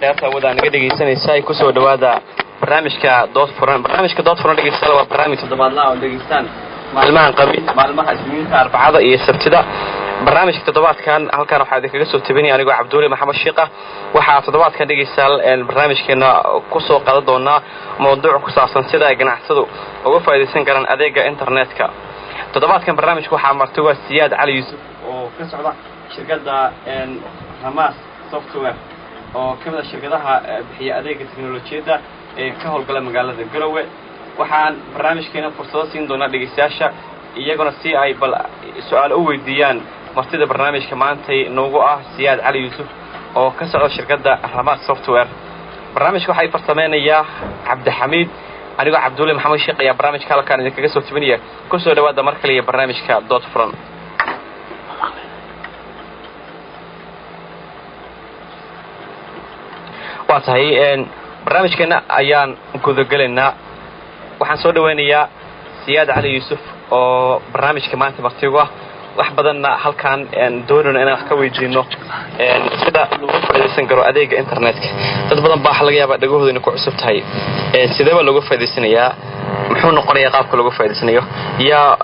Qeybta awada naga dhegaysanaysa ay kusoo dhawaada barnaamijka Dood Furan. Barnaamijka Dood Furan, dhegeystayaal, waa barnaamij toddobaadlaha oo dhegeystaan maalmahan qabiis, maalmaha Isniinta, Arbacada iyo Sabtida. Barnaamijka toddobaadkan halkan waxaa idinkaga soo tebinaya anigoo Cabduuli Maxamed Shiiqa. Waxaa toddobaadkan, dhegeystayaal, barnaamijkeena kusoo qaadan doonaa mawduuc ku saabsan sida ay ganacsadu uga faa'iidaysan karaan adeega internetka. Toddobaadkan barnaamijka waxaa marti waa Siyaad Cali Yuusuf oo ka socda shirkadda Ramas Software, oo ka mid a shirkadaha bixiya adeega teknolojiyadda ee ka howlgala magaalada Garowe. Waxaan barnaamijkeena fursado siin doonaa dhegeystayaasha iyaguna si ay bal su-aalo u weydiiyaan martida barnaamijka maantay noogu ah, Siyaad Cali Yuusuf oo ka socda shirkadda Ramas Software. Barnaamijka waxaa i farsameynayaa Cabdixamiid. Anigoo Cabdulle Maxamed Sheekh ayaa barnaamijka halkaan idinkaga soo tebinaya. Kusoo dhawaada mar kale iyo barnaamijka Dood Furan. Waa tahay, barnaamijkeena ayaan gudagelaynaa. Waxaan soo dhaweynayaa Siyaad Cali Yuusuf oo barnaamijka maanta martigu ah, wax badanna halkaan doonayno inaan wax ka weydiino sida looga faaidaysan karo adeega internetka. Dad badan baa waxa laga yaabaa dhagahooda inay ku cusub tahay. Sidee baa looga faa'idaysanayaa? Muxuu noqonayaa qaabka looga faa'idaysanayo? Yaa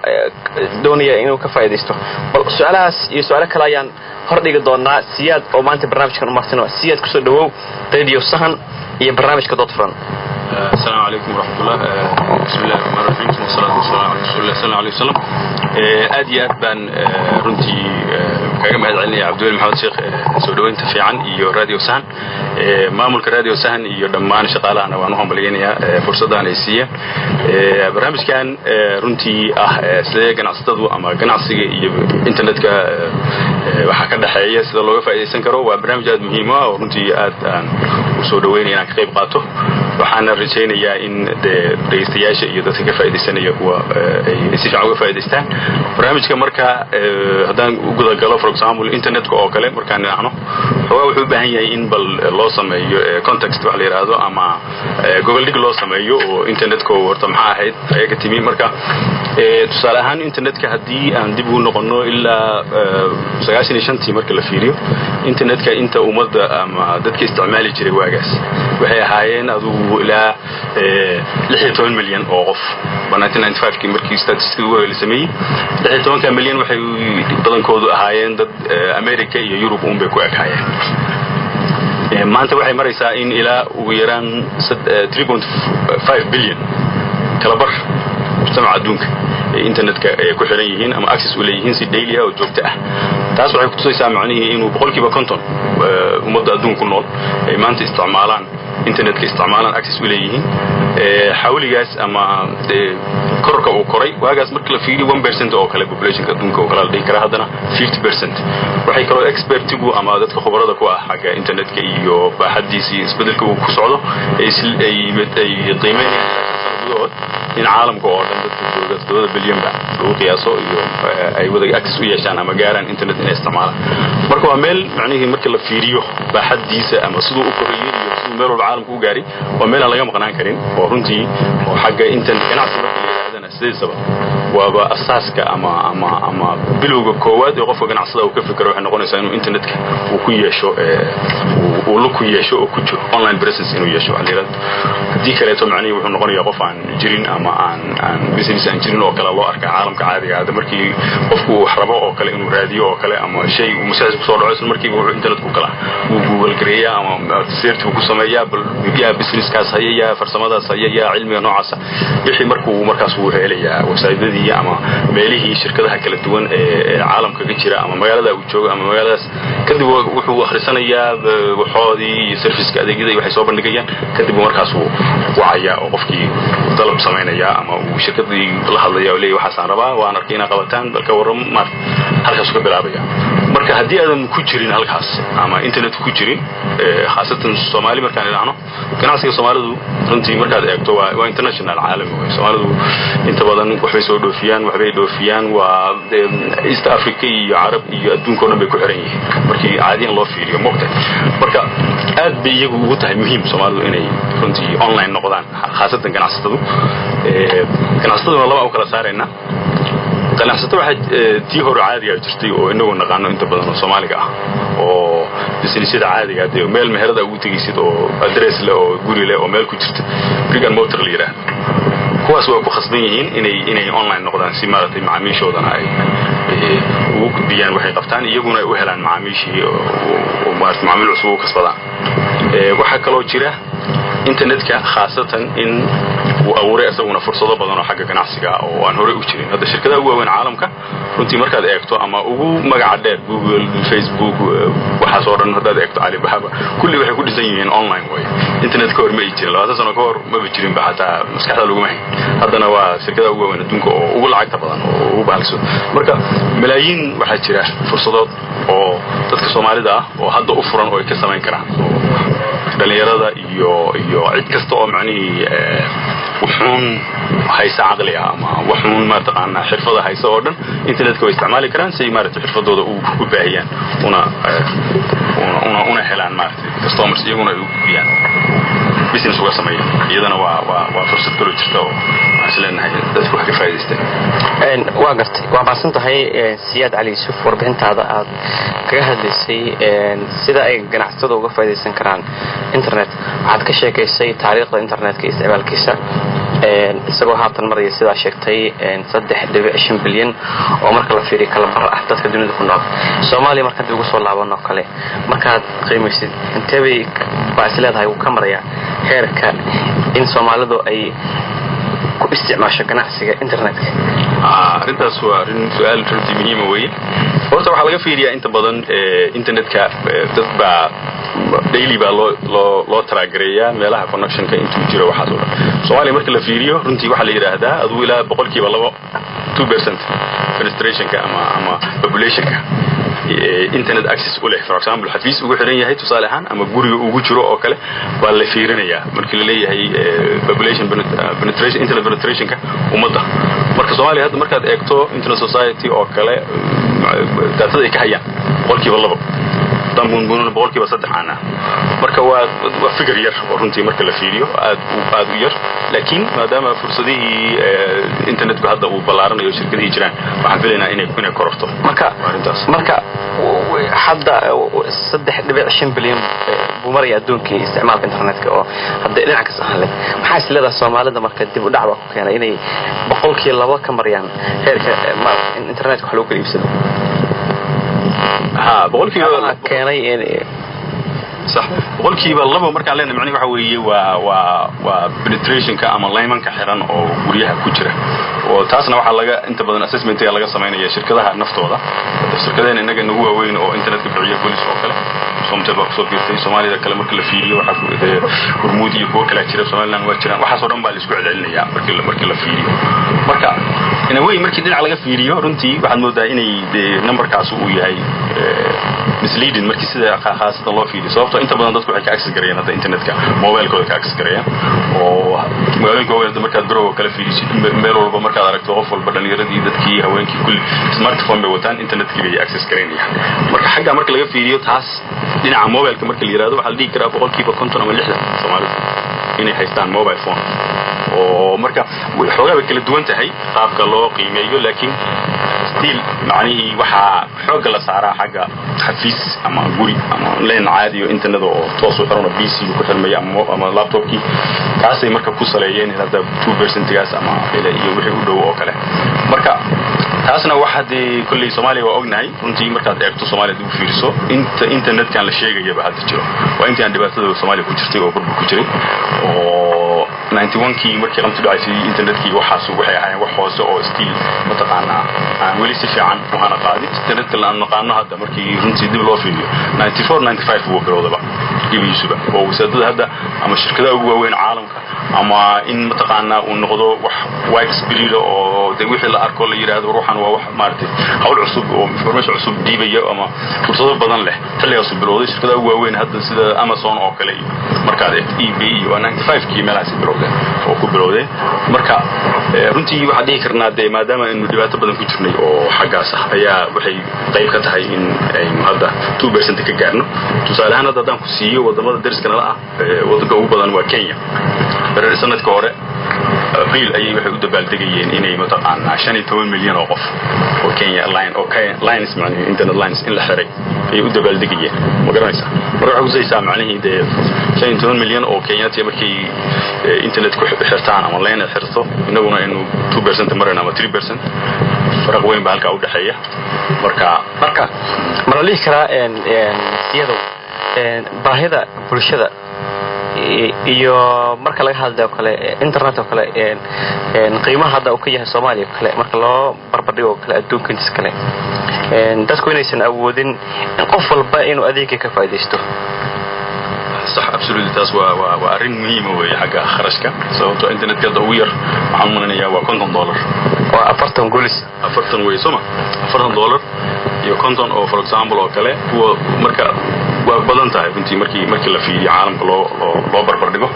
doonaya inuu ka faaidaysto? Bal su-aalahaas iyo su-aalo kale ayaan hor dhigi doonaa Siyaad oo maanta barnaamijkan u martino. Siyaad, kusoo dhawow Radio Sahan iyo barnaamijka Dood Furan. السلام عليكم ورحمة الله. بسم الله الرحمن الرحيم، والصلاة والسلام على رسول الله صلى الله عليه وسلم. Aad iyo aad baan runtii kaga mahad celinaya, Cabdiweli Maxamed Sheekh, soo dhaweynta fiican iyo Radio Sahan. Maamulka Radio Sahan iyo dhammaan shaqaalahana waan u hambalyaynayaa fursaddan ay siiyeen. Barnaamijkan runtii ah sidee ganacsatadu ama ganacsiga iyo internetka waxaa ka dhexeeya, sida looga faa'iidaysan karo, waa barnaamij aad muhiim ah oo runtii aad aan u soo dhaweynaya inaan ka qayb qaato. Waxaana rajaynayaa in dee dhegaystayaasha iyo dadka ka faa'iidaysanaya kuwa ay si fiican uga faa'idaystaan barnaamijka. Marka haddaan u gudagalo, for example, internetka oo kale markaan idhaahno, xoogaa wuxuu u baahan yahay in bal loo sameeyo context wax la yidhaahdo ama gogoldhig loo sameeyo oo internetka horta maxaa ahayd ayaa ka timi. Marka tusaale ahaan, internetka haddii aan dib ugu noqonno ilaa 95-tii marka la fiiriyo, internetka inta ummadda ama dadka isticmaali jiray waagaas waxay ahaayeen adugu ilaa 16 milyan oo qof. Kii markii statistic ugu la sameeyey, 16-ka milyan waxay badankoodu ahaayeen dad America iyo Yurub uun bay ku ekaayeen. Maanta waxay maraysaa in ilaa ugu yaraan 3.5 billion, kala bar mujtamaca adduunka, ay internetka ay ku xiran yihiin ama access u leeyihiin si daily ah oo joogto ah. Taas waxay kutusaysaa macnihii inuu 50% ummadda adduunka ku nool ay maanta isticmaalaan internetka, isticmaalaan, access u leeyihiin. Xawligaas ama kororka uu koray, waagaas marka la fiiriyo 1% oo kale populationka adduunka oo kale la dhihi karaa, haddana 50%. Waxay kaloo expertigu ama dadka khubarada ku ah xagga internetka iyo baaxadiisii isbedelka uu ku socdo ay qiimeynayaan 5 sano gudahood in caalamka oo dhan dadka jooga, 7 bilyanba lagu qiyaaso, iyo ay wada access u yeeshaan ama gaaraan internet inay isticmaalaan. Marka waa meel macnihii marka la fiiriyo baaxadiisa ama siduu u korayay iyo siduu meel walba caalamka u gaaray, waa meel aan laga maqnaan karin oo runtii oo xagga internet ganacsi marka la yidhahdana sidiisaba waaba asaaska ama bilowga koowaad ee qofka ganacsada uu ka fikero. Waxay noqonaysaa inuu internetka uu ku yeesho, uu la ku yeesho oo ku jiro, online presence inuu yeesho waxa la yidhahdo. Haddii kaleeto, macnihii wuxuu noqonayaa qof aan jirin ama aan business aan jirin oo kale loo arkaa caalamka caadiga. Hadda markii qofku wax rabo oo kale inuu raadiyo oo kale ama shay uu maskaxdiisa kusoo dhaco, isla markiiba wuxuu internetku kala wuu Google gareeyaa ama search buu ku sameeyaa, bal yaa businesskaas haya, yaa farsamadaas haya, yaa cilmiga noocaasa wixii. Markuu markaas wuu helayaa website-yadii ama meelihii shirkadaha kala duwan ee caalamka ka jira ama magaalada uu joogo ama magaaladaas. Kadib wuxuu akhrisanayaa waxoodii iyo serviceka, adeegyada waxay soo bandhigayaan. Kadib markaas wuu wacayaa oo qofkii dalab samaynayaa ama uu shirkadii la hadlaya oo leeyahy, "Waxaasaan rabaa, waan arkay inaad qabataan, balka warramo." Maar halkaasuu ka bilaabaya. Marka haddii aadan ku jirin halkaas ama internet ku jirin, khaasatan Soomaali markaan idhaahno, ganacsiga Soomaalidu runtii markaad eegto waa international, caalami wey. Soomaalidu inta badan waxbay soo dhoofiyaan, waxbay dhoofiyaan, waa East Africa iyo Carab iyo adduunka o dhan bay ku xiran yihiin markii caadiyan loo fiiriyo mogta. Marka aad bay iyagu ugu tahay muhiim Soomaalidu inay runtii online noqdaan, khaasatan ganacsatadu. Ganacsataduna laba u kala saaraynaa. Ganacsato waxaa tii hore caadiga jirtay oo inagu naqaano inta badan oo Soomaaliga ah oo Businessyada caadiga dee meel meherada ugu tegaysid oo address leh oo guri leh oo meel ku jirta, brick and mortar la yidhaahdo, kuwaas waa ku khasban yihiin inay online noqdaan si maaragtay macaamiishoodana ay ugu gudbiyaan waxay qabtaan, iyaguna ay u helaan macaamiishii oo maarata macaamiil cusub ugu kasbadaan. Waxaa kaloo jira internetka khaasatan in uu abuuray isaguna fursado badan oo xagga ganacsiga ah oo aan horey u jirin. Hadda shirkadaha ugu waaweyn caalamka runtii markaad eegto ama ugu magaca dheer, Google, Facebook, waxaas oo dhan haddaad eegto, Alibaba, kulli waxay ku dhisan yihiin online way. Internet ka hor ma ay jirin. 20 sano ka hor maba jirinba, xataa maskaxda laguma hayn. Haddana waa shirkadaha ugu waaweyn adduunka oo ugu lacagta badan oo ugu bahalso. Marka malaayiin waxaa jira fursadood oo dadka Soomaalida ah oo hadda u furan oo ay ka samayn karaan, dhalinyarada iyo cid kasta oo macnihii wuxuun haysa caqli ah ama waxuun mataqaanaa xirfada haysa oo dhan, internetka way isticmaali karaan si ay maaragtay xirfadooda u baahiyaan una helaan maaragtay customers, iyaguna ay u gudbiyaan, business uga sameeyaan. Iyadana waa fursad kaloo jirta oo aan is leenahay dadku wax ka faa'iidaysteen. Waa gartay, waa mahadsan tahay, Siyaad Cali Yuusuf, warbixintaada aad kaga hadlaysay sida ay ganacsatada uga faa'iidaysan karaan internet. Waxaad ka sheekaysay taariikhda internetka iyo isticmaalkiisa, isagoo haatan maraya, sidaa sheegtay, 3.5 bilyan oo marka la fiiriyo kala bar ah dadka dunida ku nool. Soomaaliya marka dib ugu soo laabanoo kale, markaad qiimaysid, intee bay baa is leedahay uu ka maraya heerka in Soomaalidu ay ku isticmaasho ganacsiga internetka? Arrintaas waa arrin su-aal runtii muhiima weeye. Horta waxaa laga fiiriyaa inta badan internetka dad baa daily baa loo track gareeyaa meelaha connectionka intuu jiro, waxaas oo dhan. Soomaaliya marka la fiiriyo runtii waxaa la yidhaahdaa adugu ilaa 2%, 2% penetrationka ama populationka internet access u leh, for example xafiis ugu xiran yahay tusaale ahaan ama guriga ugu jiro oo kale, baa la fiirinayaa markii la leeyahay population penetration, internet penetrationka ummadda. Marka Soomaaliya hadda markaad eegto Internet Society oo kale daatada ay ka hayaan, 2%, haddaan buunbuununa 3% aan ah. Marka waa figure yar oo runtii marka la fiiriyo aad u yar, laakiin maadaama fursadihii internetku hadda uu ballaaranayo, shirkadihii jiraan, waxaan filaynaa inay kororto. Marka arrintaas. Marka hadda 3.5 bilyan buu maraya adduunkii isticmaalka internetka oo hadda dhinac kasta ahaan leh. Maxaa is leedahay Soomaalida marka dib u dhac baa ku keenay inay 2% ka marayaan heerka in internetka wax lagu kala iibsado? Ha, boqolkiiba keenay? Sax, 2% markaan leenahay macnihi waxa weeye waa penetrationka ama laymanka xiran oo guryaha ku jira, oo taasna waxaa laga inta badan assessmentiga laga samaynaya shirkadaha naftooda. Shirkadaheen innaga nagu waaweyn oo internetka bixiya, Golis oo kale, Somtel baa kusoo biirtay. Soomaalida kale marka la fiiriyo waxaa Hormuud iyo kuwo kalaa jira, Somaliland waa jiraan. Waxaasoo dhan baa la isku celcelinaya markii la fiiriyo. Marka in a way markii dhinac laga fiiriyo runtii waxaad moodaa inay dee numberkaas uu yahay misleading markii sida khaasatan loo fiiriyo, sababtoo inta badan dadku waxay ka access gareeyaan hadda internetka mobilekooda ka access gareeyaan oo magaalooyinka waaweyn hadda markaad garowa kala fiirisid, meel walba markaad aragto, qof walba, dhallinyaradii, dadkii, haweenkii, kulli smartphone bay wataan, internetkii bay access garaynayaan. Marka xagga marka laga fiiriyo taas dhinaca mobileka marka la yirahdo, waxaa la dhihi karaa 50% ama 60 Soomaalidu inay haystaan mobile phone. Oo marka xoogaa bay kala duwan tahay qaabka loo qiimeeyo, laakiin still macnihii waxaa xoogga la saaraa xagga xafiis ama guri ama leen caadi oo internet oo toos u xiran oo PC ku xirmaya ama laptopkii. Kaasay marka ku saleeyeen in hadda 2%gaas ama ila iyo wixii u dhow oo kale. Marka taasna waxa dee kolley Soomaaliya waa ognahay runtii markaad eegto Soomaaliya dib u fiiriso, inta internetkan la sheegayaba hadda jiro waa intii aan dhibaatada Soomaaliya ku jirtay oo burbur ku jiray oo 91kii markii qamtu dhacaysay. Internetkii waxaas waxay ahaayeen wax hoose oo still mataqaanaa aan weli si fiican u hana qaadin. Internetka la naqaano hadda markii runtii dib loo fiiriyo 94, 95 buu bilowdaba gebigiisuba, oo wasaadada hadda ama shirkadaha ugu waaweyn caalamka ama in mataqaanaa uu noqdo wax widespread oo de wixii la arko la yidhaahdo ruuxan waa wax maaragtay hawl cusub oo information cusub dhiibaya ama fursado badan leh, xilligaasuu bilowday. Shirkadaha ugu waaweyn hadda sida Amazon oo kale iyo markaad eegto eBay iyo waa 95 kii meelahaasi bilowdeen oo ku bilowdeen. Marka runtii waxaan dhihi karnaa dee maadaama aynu dhibaato badan ku jirnay oo xaggaas ah ayaa waxay qayb ka tahay in aynu hadda 2% ka gaarno. Tusaale ahaan hadda haddaan ku siiyo wadamada dariska nala ah, waddanka ugu badan waa Kenya. Sanadka hore Abriil ayay waxay u dabaaldegayeen inay mataqaanaa 15 milyan oo qof oo Kenya line oo lines, macnihi internet lines in la xiray ayay u dabaaldegayeen, ma garanaysaa? Marka waxay kusaysaa macnihii dee 15 milyan oo Kenyaatiya markay internet ku xirtaan ama line ay xirto, innaguna aynu 2% marayno ama 3%, faraq weyn baa halkaa u dhexeeya. Marka Marka ma la dhihi karaa, siyadow, baahida bulshada iyo marka laga hadlay oo kale internet oo kale, qiimaha hadda uu ka yahay Soomaaliya oo kale marka loo barbardhigo oo kale adduunka intiis kale, dadku inaysan awoodin in qof walba inuu adeega ka faa'iidaysto? Sax, absolutely, taas waa arrin muhiima weeye xagga kharashka, sababtoo internetka hadda ugu yar waxaan malinayaa waa $50. Waa 40 golis. 40 wey, sooma? $40 iyo 50 oo for example oo kale kuwa. Marka waa badan tahay runtii markii la fiiriyo caalamka loo barbar dhigo.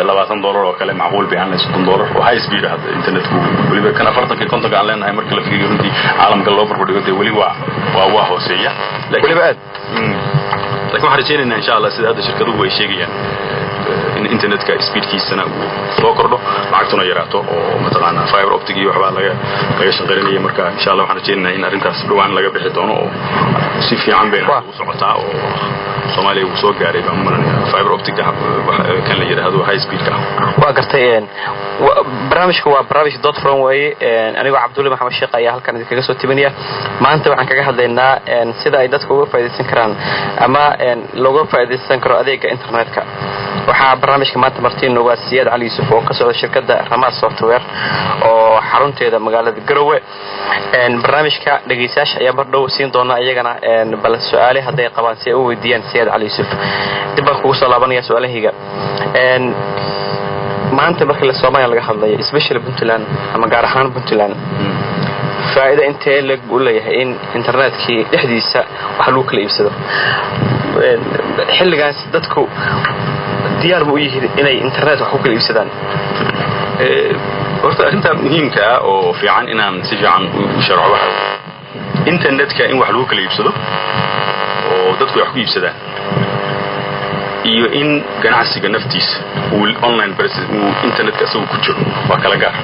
$20 oo kale macquul bay ahaan lahayd, $30 oo high speed hadda internetku, weliba kan 40-ka 50-ka aan leenahay markii la fiiriyo runtii caalamka loo barbar dhigo, dee weli waa hooseeya. Weliba aad. Lakin waxaan rajaynaynaa, insha Allah, sida hadda shirkaduhu ay sheegayaan, in internetka speedkiisana uu soo kordho, lacagtuna yaraato, oo mataqaanaa fiber optic iyo waxbaa laga shaqaynaya. Marka insha Allah waxaan rajaynaynaa in arrintaas dhowaan laga bixi doono, oo si fiican bayna u socotaa, oo Soomaaliya uu soo gaaray baan maranaya fiber optic-ga kan la yidhaahdo high speedka. Waa gartay. Barnaamijka waa barnaamij dood furan weeye. Anigoo Cabdulle Maxamed Sheekh ayaa halkan idinkaga soo tibinaya. Maanta waxaan kaga hadlaynaa sida ay dadka uga faaidaysan karaan ama looga faaidaysan karo adeega internetka. Waxaa barnaamijka maanta marti nooga Siyaad Cali Yuusuf oo ka socda shirkadda Ramaad Software oo xarunteeda magaalada Garowe. Barnaamijka dhegeystayaasha ayaa mar dhow siin doona iyagana bal su-aale hadday qabaan si ay u weydiiyaan Siyaad Cali Yuusuf. Dib baan kugu soo laabanaya su-aalahayga. Maanta markii la Soomaaliya laga hadlayo, especially Puntland ama gaar ahaan Puntland, faa'iida intee leeg buu leeyahay in internetkii dhexdiisa wax lagu kala iibsado? Xilligaas dadku diyaar ma u yihiin inay internet wax ku kala iibsadaan? Horta arrinta muhiimka ah oo fiican inaan si fiican u sharxo waxa internetka in wax lagu kala iibsado oo dadku wax ku iibsadaan iyo in ganacsiga naftiisa uu online uu internetka isagu ku jiro waa kala gaar.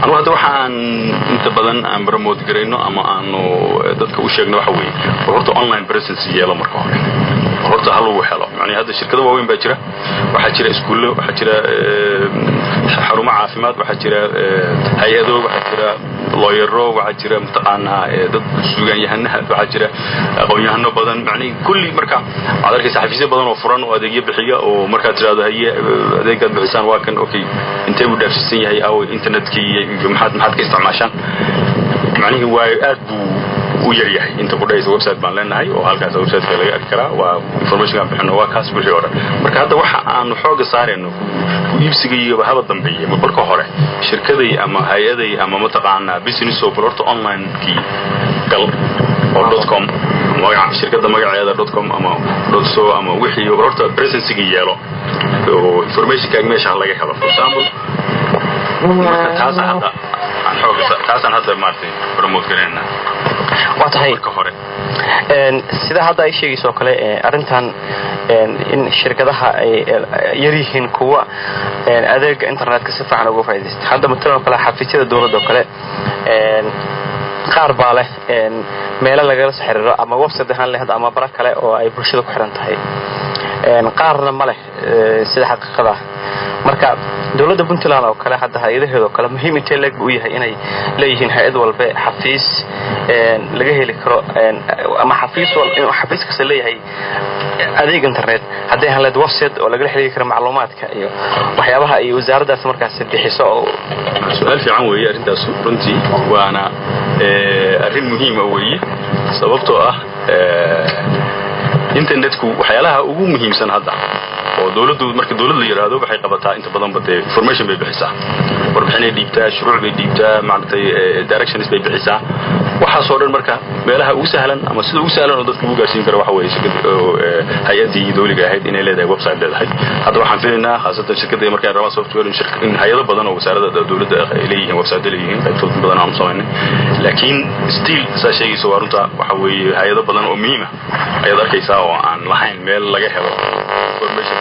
Anugu hadda waxaan inta badan aan promote garayno ama aanu dadka u sheegno waxa weeye, war horta online presence yeelo marka hore, war horta ha lagu helo. Macnihi hadda shirkado waaweyn baa jira, waxaa jira iskuullo, waxaa jira xarumo caafimaad, waxaa jira hay-ado, waxaa jira looyaro, waxaa jira mataqaanaa dad suugaanyahanaha, waxaa jira aqoon-yahano badan, macnihi kulli. Marka waxaad arkaysa xafiisyo badan oo furan oo adeegyo bixiya, oo markaad tidhahdo, "Haye, adeegaad bixisaan waa kan, okay, intee buu dhaafsiisan yahay? Aaway internetkii iyo maxaad ka isticmaashaan?" Macnihii waa aad buu u yar yahay inta ku dhahaysa website baan leenahay oo halkaas websiteka laga arki karaa, waa informationkaan bixino, waa kaas wixii oo dhan. Marka hadda waxa aanu xooga saarayno ku iibsiga iyo haba dambeeye, marka hore shirkaday ama hay-aday ama mataqaanaa business oo bal horta online-kii gal oo .com, magaca shirkadda magaceeda .com ama .so ama wixii, bal horta presencegii yeelo oo informationkaaga meesha laga helo, for example. Marka taasa hadda aan xooga taasaan hadda maaragtay promote garaynaa. Waa tahay. Marka hore. Sida hadda ay sheegayso oo kale, arrintan in shirkadaha ay yar yihiin kuwa adeega internetka si fiican uga faaidaysta. Hadda matalan oo kale xafiisyada dowladda oo kale qaar baa leh meelo lagala soo xiriiro ama website ahaan leh ama bara kale oo ay bulshada ku xiran tahay, qaarna ma leh sida xaqiiqada. Marka dowladda Puntland oo kale hadda hay-adaheeda oo kale muhiim intee leeg buu u yahay inay leeyihiin hay-ad walbe xafiis laga heli karo ama xafiis inuu xafiis kasta leeyahay adeeg internet, hadday ahaan leed website oo lagala xiriiri karo macluumaadka iyo waxyaabaha ay wasaaraddaas markaas bixiso oo? Su-aal fiican weeye arrintaas runtii, waana arrin muhiima weeye, sababtoo ah internetku waxyaalaha ugu muhiimsan hadda oo dowladdu, marka dowlad la yidhaahdo, waxay qabataa inta badanba dee information bay bixisaa, warbixinay dhiibtaa, shuruuc bay dhiibtaa, maaragtay directions bay bixisaa. Waxaasoo dhan marka meelaha ugu sahlan ama sida ugu sahlan oo dadka ugu gaarsiin karo waxa weeye shirkad hay-addii dawliga ahayd inay leedahay website leedahay. Hadda waxaan filaynaa, khaasatan shirkadda markaan rabaa software, in hay-ado badan oo wasaaradda dowladda ay leeyihiin website leeyihiin, qaybtood badan aan u samaynay. Laakiin still, saa sheegaysa waa runta, waxa weeye hay-ado badan oo muhiima ayaad arkaysaa oo aan lahayn meel laga helo information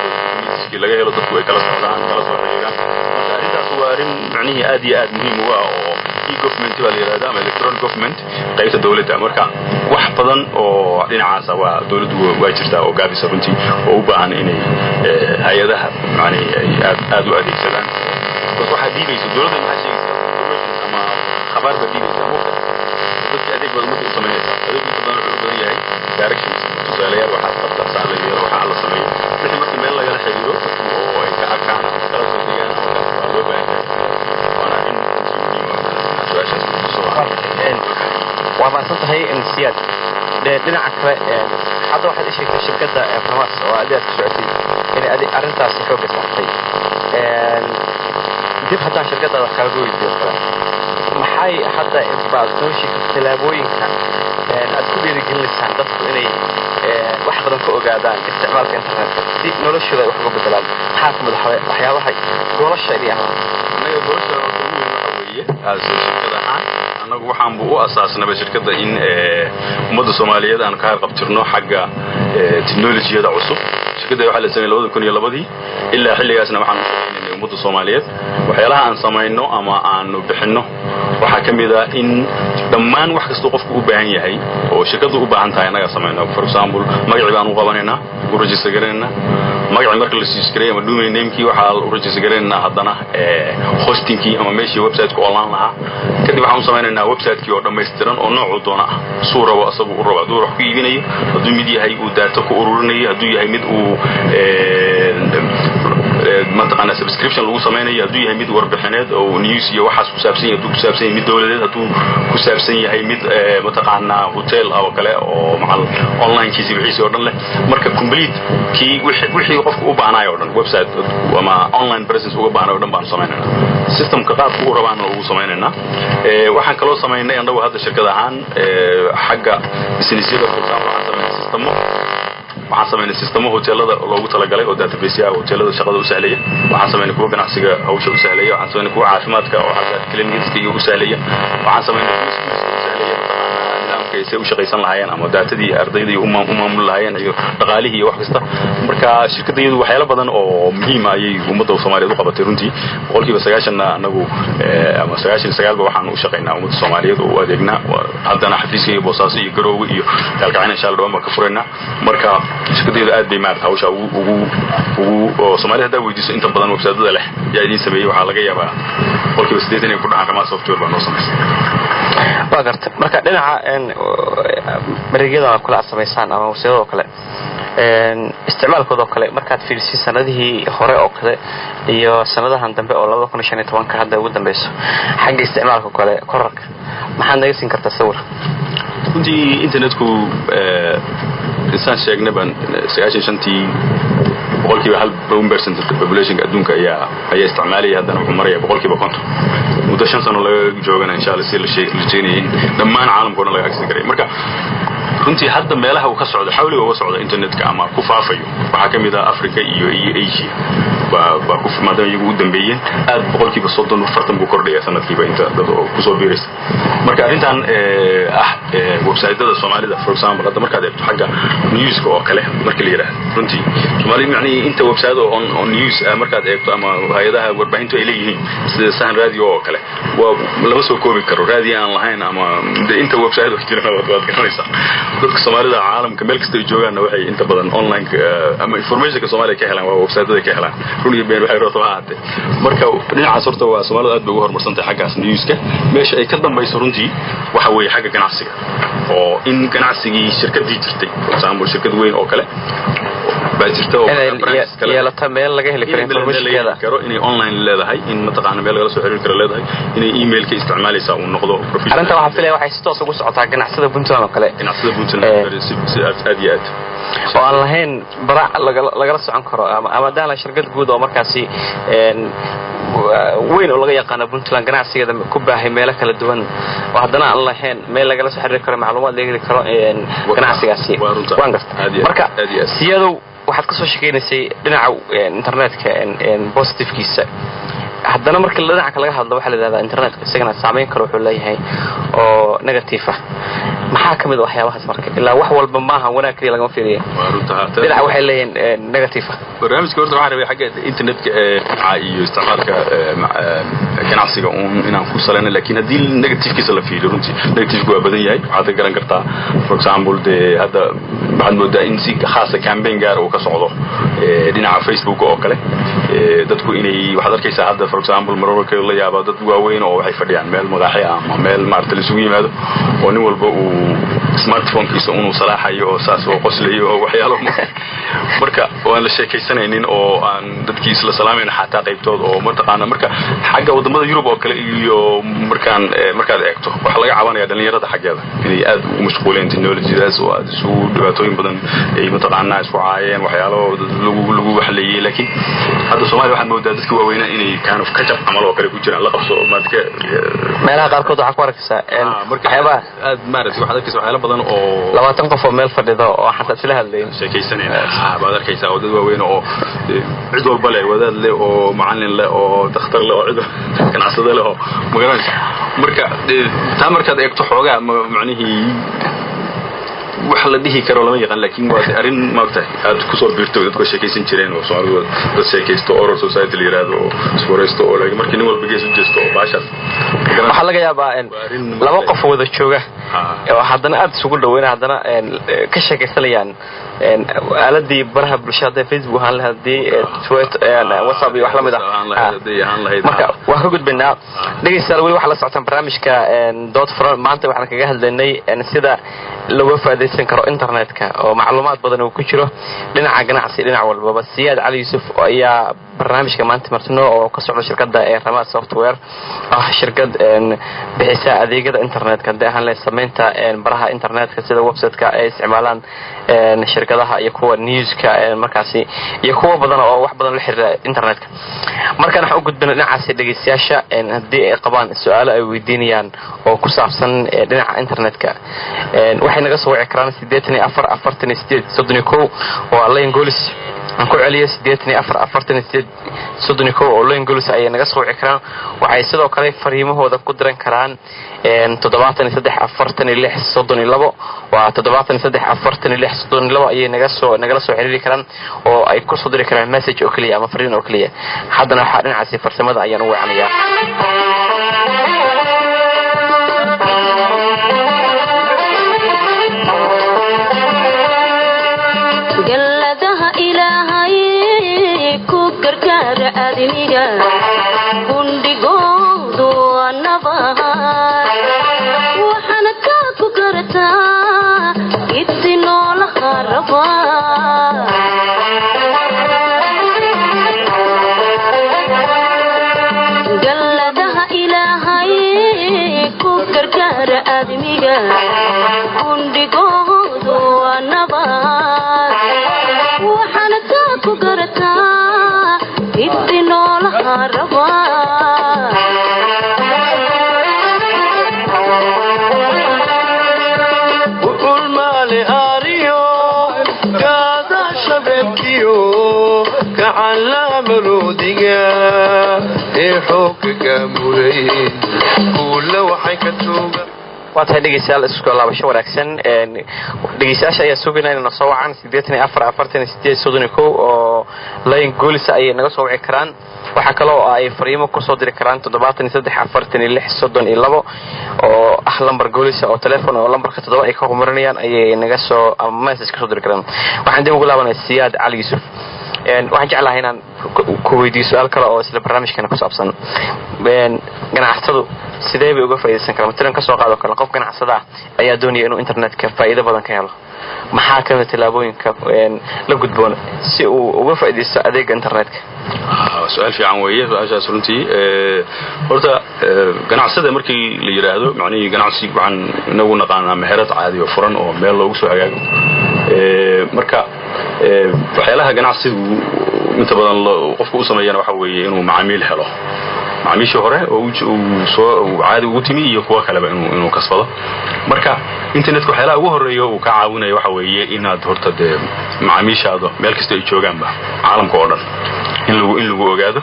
laga helo, dadku ay kala socdaan, kala soo xiriiraan. Marka arrintaas waa arrin macnihii aad iyo aad muhiim uga ah oo e-government baa la yidhahda ama electronic government qaybta dowladda. Marka wax badan oo dhinacaasa waa dowladdu waa jirtaa oo gaabisa runtii, oo u baahan inay hay-adaha macnihii ay aad aad u adeegsadaan. Bas waxaa dhiibaysa dowladda, maxaa sheegaysa, information ama khabaar baa dhiibaysa mugta dadka, adeeg baad ummadda u samaynaysaa. Adeeg inta badan wuxuu u badan yahay directions, tusaalayaal, waxaad qabta, saa la yeelo, waxaa la sameeyo, wixii marka meel lagala xiriiro dadku oo ay ka arkaan ama kala soo degaan ama waa loo baahan yahay. Waana arrin runtii muhiim ah su-aashaas soo. Waa mahadsan tahay, Siyaad. Dhinaca kale, hadda waxaad i sheegtay shirkadda Ramaas oo adi aad ku socotay inay adi arrintaasi xoogga saartay. Dib haddaan shirkaddaada wax kaaga weydiiyo kale, maxay hadda baad noo sheegtay tallaabooyinka aad ku dhiirigelinaysaan dadku inay wax badan ka ogaadaan isticmaalka internetka si noloshooda ay wax uga bedelaan? Maxaa ka mid ah waxyaabaha goolasha idii ahaa? Annaga goolasha horta ugu weyn waxa weeye, shirkad ahaan annagu waxaanbu u asaasnaba shirkadda in ummadda Soomaaliyeed aan ka harqabtirno xagga technologiyada cusub. Shirkadda waxaa la sameeyey 2002-dii. Ilaa xilligaasna waxaan u shaqaynaynay ummadda Soomaaliyeed. Waxyaalaha aan samayno ama aanu bixinno waxaa ka mid ah in dhammaan wax kastuu qofku u baahan yahay oo shirkaddu u baahan tahay annagaa samayno. For example, magacii baan u qabanaynaa, u register garanaynaa. Magacii marka la register gareeyo ama domain namekii, waxaa u register garanaynaa haddana hostingkii ama meeshii website-ku online lahaa. Kadib waxaan u samaynaynaa website-kii oo dhammaystiran oo noocuu doona ah, suu rabo asagu u rabo, hadduu wax ku iibinayo, hadduu mid yahay uu data ku ururinayo, hadduu yahay mid uu mataqaanaa subscription lagu samaynayo, hadduu yahay mid warbixineed oo news iyo waxaas ku saabsan yahay, hadduu ku saabsan yahay mid dowladeed, hadduu ku saabsan yahay mid mataqaanaa hotel oo kale oo macal onlinekiisi wixiisi oo dhan leh. Marka complete kii wixii qofku u baahnayo o dhan, website ama online presence uga baahnayo o dhan baanu samaynaynaa, systemka qaabku u rabaana ugu samaynaynaa. Waxaan kaloo samaynay annagu hadda shirkad ahaan xagga businessyada. For example, waxaan samaynay systemo hoteelada loogu talagalay oo database ah, hoteelada shaqada u sahlaya. Waxaan samaynay kuwa ganacsiga hawsha u sahlaya. Waxaan samaynay kuwa caafimaadka oo xagga clinicska iyo u sahlaya. Waxaan samaynay kuwa schools u sahlaya, mataqaanaa nidaamka ay say u shaqaysan lahaayeen ama datadii ardayda iyo u maamuli lahaayeen iyo dhaqaalihii iyo wax kasta. Marka shirkadda iyadu waxyaalo badan oo muhiima ayay ummadda Soomaaliyeed u qabatay runtii. 90%-na anagu ama 99-ba waxaan u shaqaynaa ummadda Soomaaliyeed oo u adeegnaa. Haddana xafiiska iyo Boosaaso iyo Garoowe iyo Gaalkacyo insha Allah dhawaan baan ka furaynaa. Marka shirkaddeedu aad bay maarata hawsha ugu oo Soomaalida haddaa weydiiso inta badan website-ada leh yaa idiin sameeyey, waxaa laga yaabaa 80% inay ku dhahaan Ramaa Software baa noo samaysay. Waa garta. Marka dhinaca mareegyada oo kale aad samaysaan ama websayada oo kale isticmaalkooda oo kale, markaad fiirisay sanadihii hore oo kale iyo sanadahan dambe oo 2015-ka hadda ugu dambeyso, xagga isticmaalka oo kale korarka maxaad naga siin kartaa sawir? Runtii internetku insaan sheegnaba, 95-tii 1% populationka adduunka ayaa isticmaalaya. Haddana wuxuu maraya 50%. Muddo 5 sano laga joogana, insha Allah, si la sheegnayay in dhammaan caalamka o dhan laga access garay. Marka runtii hadda meelaha uu ka socdo, xawliga uga socdo internetka ama ku faafayo, waxaa ka mid ah Africa iyo Asia baa ku, maadaama iyagu u dambeeyeen aad. 30%, 40 buu kordhaya sanadkiiba inta dad oo kusoo biiraysa. Marka arrintan ah website-ada Soomaalida, for example, hadda markaad eegto xagga newska oo kale, marka la yidhaahdo runtii Soomaali macnihii inta website oo news ah markaad eegto ama hay-adaha warbaahintu ay leeyihiin sida Sahan Radio oo kale, waa lama soo koobi karo. Radio aan lahayn ama inta website oo jirana waad garanaysaa. Dadka Soomaalida caalamka meel kasta ay joogaanna waxay inta badan online ama informationka Soomaaliya ka helaan waa website-ada ka helaan, run iyo been waxay rabto ha ahaatee. Marka dhinacaas horta waa Soomaalidu aad bay ugu horumarsan tahay xaggaas newska. Meesha ay ka dambayso runtii waxa weeye xagga ganacsiga, oo in ganacsigii shirkadii jirtay, for example shirkad weyn oo kale baa jirta oo inay yeelato meel laga heli karo informationkeeda karo, inay online leedahay, in mataqaana meel lagala soo xiriiri karo leedahay, inay emailka isticmaalaysaa uu noqdo. Arrinta waxaa filaya waxay si toos ugu socotaa ganacsada Puntland oo kale. Ganacsada Puntland si aad iyo aad. Oo aan lahayn barac lagala socon karo ama haddaan la shirkad guud oo markaasi weyn oo laga yaqaano Puntland, ganacsigeeda ku baahay meelo kala duwan, oo haddana aan lahayn meel lagala soo xiriiri karo, macluumaad laga heli karo ganacsigaasi. Waan garta. Marka siyadow, waxaad ka soo sheekaynaysay dhinaca internetka positivekiisa. Haddana marka dhinaca laga hadlo, waxaa la yidhahdaa internetka isagana saameyn kale wuxuu leeyahay oo negative ah. Maxaa ka mid a waxyaabahaas? Marka ilaa wax walba maaha wanaag keliya lagama fiiriya, dhinaca waxay leeyihiin negative ah. Barnaamijka horta waxaan rabay xagga internetka ee iyo isticmaalka ganacsiga uun inaan ku salayno, laakiin haddii negativekiisa la fiiriyo, runtii negativeka waa badan yahay. Waxaad ka garan kartaa, for example, dee hadda waxaad moodaa in si khaasa campaign gaara uu ka socdo dhinaca Facebook oo kale. Dadku inay, waxaad arkaysaa hadda, for example, mararka la yaaba dad waaweyn oo waxay fadhiyaan meel maqaaxi ah ama meel maarata la isugu yimaado, oo nin walba uu smartphonekiisa unuu salaaxayo oo saas oo qoslayo oo waxyaalo, marka waan la sheekaysanaynin oo aan dadkii isla salaamayna xataa qaybtood oo mataqaana. Marka xagga wadamada Yurub oo kale iyo markaan markaad eegto, waxaa laga cabanaya dhalinyarada xaggeeda inay aad ugu mashquuleen technologydaas oo aad isugu dhibaatooyin badan ay mataqaanaa isku caayeen, waxyaalo lagu waxleeyey. Laakiin hadda Soomaaliya waxaad moodaa dadka waaweynaa inay kind of catch up camal oo kale ku jiraan, la qabso maadka. Meelaha qaarkood waxaa ku arkaysaa waxyaabaha aad maaragtay, waxaad arkaysaa waxyaalo badan oo 20 qof oo meel fadhido oo xataa isla hadlayn. Sheekaysanayna baad arkaysaa, oo dad waaweyn oo cid walba leh, wadaad leh oo macallin leh oo dakhtar leh oo cid ganacsade leh oo magaranaysa. Marka taa markaad eegto xoogaa, macnihii wax la dhihi karo lama yaqaan, laakiin waa arrin maogtahay aad kusoo biirto. Dadku sheekaysan jireen oo Soomaalidu dad sheekaysto, oral society la yiraahdo, oo iswaraysto, oo laakiin markii nin walba gees u jeesto oo baashaas. Waxaa laga yaabaa laba qof wada jooga oo haddana aad isugu dhaweyna, haddana ka sheekaysanayaan aaladii baraha bulshada, hadday Facebook ahaan lahayd, haddii Twitter, WhatsApp iyo wax la mid ah. Marka waan ka gudbaynaa. Dhegeystayaal, weli waxaa la socotaan barnaamijka Dood Furan. Maanta waxaan kaga hadlaynay sida looga faa'idaysan karo internetka oo macluumaad badan uu ku jiro, dhinaca ganacsi, dhinac walbaba. Siyaad Cali Yuusuf ayaa barnaamijka maanta martino oo ka socda shirkadda ee Ramaad Software, ah shirkad bixisa adeegyada internetka, haddii ahaan lahayd samaynta baraha internetka sida website-ka ay isticmaalaan shirkadaha iyo kuwa newska markaasi iyo kuwa badan oo wax badan la xiriira internetka. Markaan waxaan u gudbina dhinacaasi dhegeystayaasha, haddii ay qabaan su-aalo ay weydiinayaan oo ku saabsan dhinaca internetka, waxay naga soo wici karaan 84 48 31, waa line Golis. Aan ku celiyo: 84 48 31 oo line Golis ayay naga soo wici karaan. Waxay sidoo kale fariimahooda ku diran karaan 73 46 32, waa 73 46 32 ayay nagasoo nagala soo xiriiri karaan oo ay kusoo diri karaan message oo keliya ama fariin oo keliya. Haddana waxaa dhinacaasi farsamada ayaan u wacanayaa. Galladaha Ilaahay ku gargaara aadmiga, gundhigoodu waa nabad. Waxaana kaa ku garataa iddi noolaha raba. Galladaha Ilaahay ku gargaara aadmiga, gundhigoodu waa nabad. Waxaana kaa ku garataa iddi noolaha raba. Ulmaale ariyo gaada shabeelkiyo gacanlaamaroodiga ee xoogga gaamuray kuula waxay ka tuuga. Waa tahay dhegeystayaal, isku laabasho wanaagsan. Dhegeystayaasha ayaa sugayna inay na soo wacaan 84 48 31 oo line Goolisa ayay naga soo wici karaan. Waxaa kaloo ay fariimo kusoo diri karaan 73 46 32 oo ah lambar Goolisa oo telefon oo lambarka 7 ay ka horumarinayaan ayay naga soo ama message kasoo diri karaan. Waxaan dib ugu laabanaya Siyaad Cali Yuusuf. Waxaan jeclahay inaan ku weydiiyo su-aal kale oo isla barnaamijkana ku saabsan. Ganacsatadu sidee bay uga faaidaysan karaan? Matalan kasoo qaado kale, qof ganacsada ah ayaa doonaya inuu internetka faa'iido badan ka helo. Maxaa kamid tallaabooyinka la gudboon si uu uga faaidaysto adeega internetka? Su-aal fiican weeye su-aashaas runtii. Horta ganacsada markii la yidhaahdo, macnihii ganacsi waxaan inagu naqaanaa meherad caadi oo furan oo meel loogu soo hagaago. Marka waxyaalaha ganacsigu Inta badan qofku u sameeyana waxa weeye inuu macaamiil helo, macaamiishii hore oo uu soo caadi ugu timi iyo kuwo kaleba inuu kasbado. Marka internetka waxyaalaha ugu horreeya uu ka caawinayo waxa weeye inaad horta dee macaamiishaada meel kasta ay joogaanba caalamka oo dhan in lagu ogaado.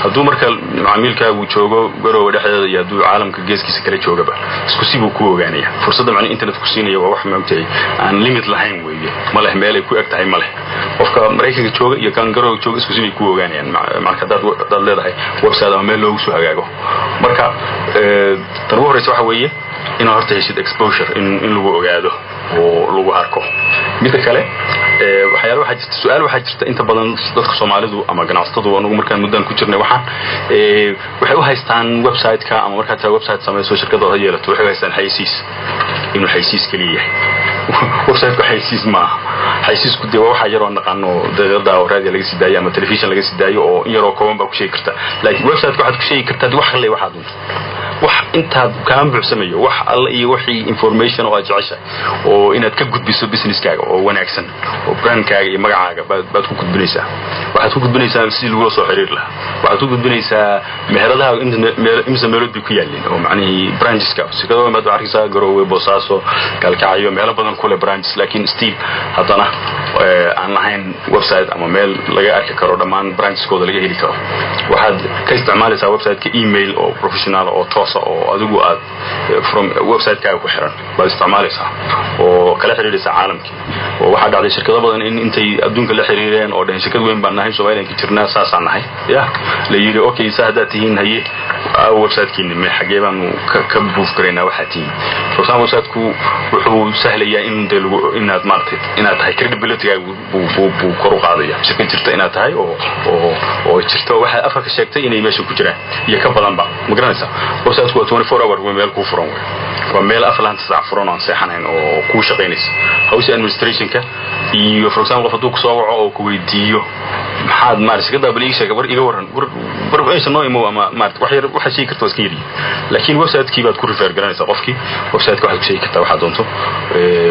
Hadduu marka macaamiilkaagu joogo Garoowe dhexdeeda iyo hadduu caalamka geeskiisa kala joogaba, isku si buu ku ogaanaya. Fursadda macnii internet ku siinaya waa wax maogtahay aan limit lahayn weeye. Ma leh meel ay ku eg tahay, ma leh. Qofka Maraykanka jooga iyo kan Garoowe jooga isku si bay ku ogaanayaan marka haddaad leedahay website ama meel loogu soo hagaago. Marka tan ugu horreysa waxa weeye inaad horta heshid exposure, in lagu ogaado oo lagu arko. Midda kale, waxyaala waxaa jirta, su-aal waxaa jirta inta badan dadka Soomaalidu ama ganacsatadu, anugu markaan muddaan ku jirnay, waxaan waxay u haystaan website-ka ama markaad taa website samayso, shirkadooda yeelato, waxay u haystaan xaysiis, inuu xaysiis keliya yahay. Website-ku xaysiis maaha. Xaysiisku dee waa waxa yaroo naqaano, daqiiqada oo raadiyo laga sii daayo ama telefishin laga sii daayo oo in yaroo kooban baa ku sheegi karta. Laakiin website-ka waxaad ku sheegi kartaa wax alle waxaad doonto, wax intaad kaan buuxsamayo, wax alle iyo wixii information oo aad jeceshahay oo inaad ka gudbiso businesskaaga oo wanaagsan oo brandkaaga iyo magacaaga baad ku gudbinaysaa. Waxaad ku gudbinaysaa sidii lagula soo xiriiri lahaa. Waxaad ku gudbinaysaa meheradaha imisa meelood bay ku yaalleen oo macnihii brancheska shirkado baad arkaysaa Garoowe, Boosaaso, Gaalkacyo, meelo badan kule branches, laakiin still haddana aan lahayn website ama meel laga arki karo dhammaan brancheskooda laga heli karo. Waxaad ka isticmaalaysaa website-ka email oo professional oo toosa oo adigu aad from website-kaaga ku xiran baad isticmaalaysaa oo kala xiriiraysaa caalamkii. Oo waxaa dhacday shirkado badan in intay adduunka la xiriireen oo dhaheen, "Shirkad weyn baan nahay, Somaliyan ka jirnaa, saasaan nahay," ya la yidhi, "Okay, saa haddaad tihiin, haye, website-kiini me xagee baanu ka proof garaynaa waxaad tihiin?" For example, website-ku wuxuu sahlayaa in dee lagu inaad maaragtay inaad tahay credibility-gaaga buu kor u qaadaya, shirkad jirta inaad tahay oo jirta, oo waxaad afka ka sheegtay inay meesha ku jiraan iyo ka badanba, ma garanaysaa? Website-ku waa 24 hour, waa meel kuu furan wey, waa meel 24 saac furan oo aan seexanayn oo kuu shaqaynaysa hawsha administrationka. Iyo for example, qof hadduu kusoo waco oo ku weydiiyo, "Maxaad maarata shirkadda bal ii sheeg, war iga warran, war war meesha noo imow," ama maarata wax yar waxaad sheegi karta waa iska yaryihin, laakiin website-kii baad ku refer garanaysaa qofkii. Website-ka waxaad ku sheegi kartaa waxaad doonto.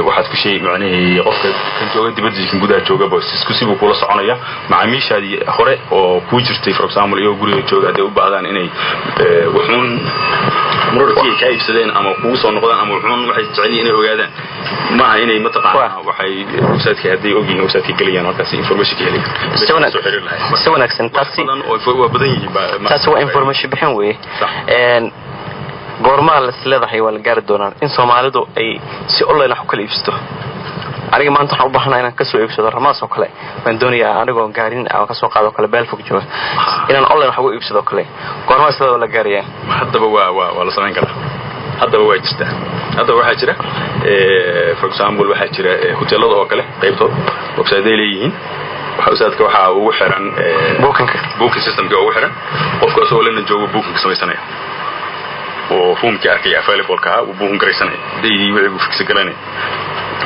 Waxaad ku sheegi macnihii qofka kan jooga dibadda, kan gudaha joogaba isku sibuu kula soconaya. Macaamiishaadii hore oo kuu jirtay, for example, iyagoo guriga jooga, hadday u baahdaan inay wuxuun murarkii ay kaa iibsadeen ama kugu soo noqdaan ama wuxuun waxay jecel yihiin inay ogaadaan, maaha inay mataqaana waxay website-ka hadday ogyihiin website-ka gelayaan, halkaas information ka helayaan. Soo xiriir lahayd. Si wanaagsan taasi. Badan oo waa badan yihiin. Taasi waa information bixin weeye. Goormaa las leedahay waa la gaari doonaa in Soomaalidu ay si online wax u kala iibsato? Aniga maanta waxaan u baahanaa inaan kasoo iibsado Ramaas oo kale, waan doonayaa anigoon gaarin ama kasoo qaado kale Beelfog jooga inaan online wax uga iibsado kale. Goormaa sidaa la gaarayaa? Haddaba waa la samayn karaa, haddaba waa jirtaa. Haddaba waxaa jira, for example, waxaa jira hoteelada oo kale qaybtood website ay leeyihiin. Website-ka waxaa ugu xiran bookinka. Booking systemka ugu xiran. Qofka isagoo lena joogo booking samaysanaya oo roomkii arkaya available-ka ahaa, uu booking garaysanaya, daydii wixii buu fix garanaya.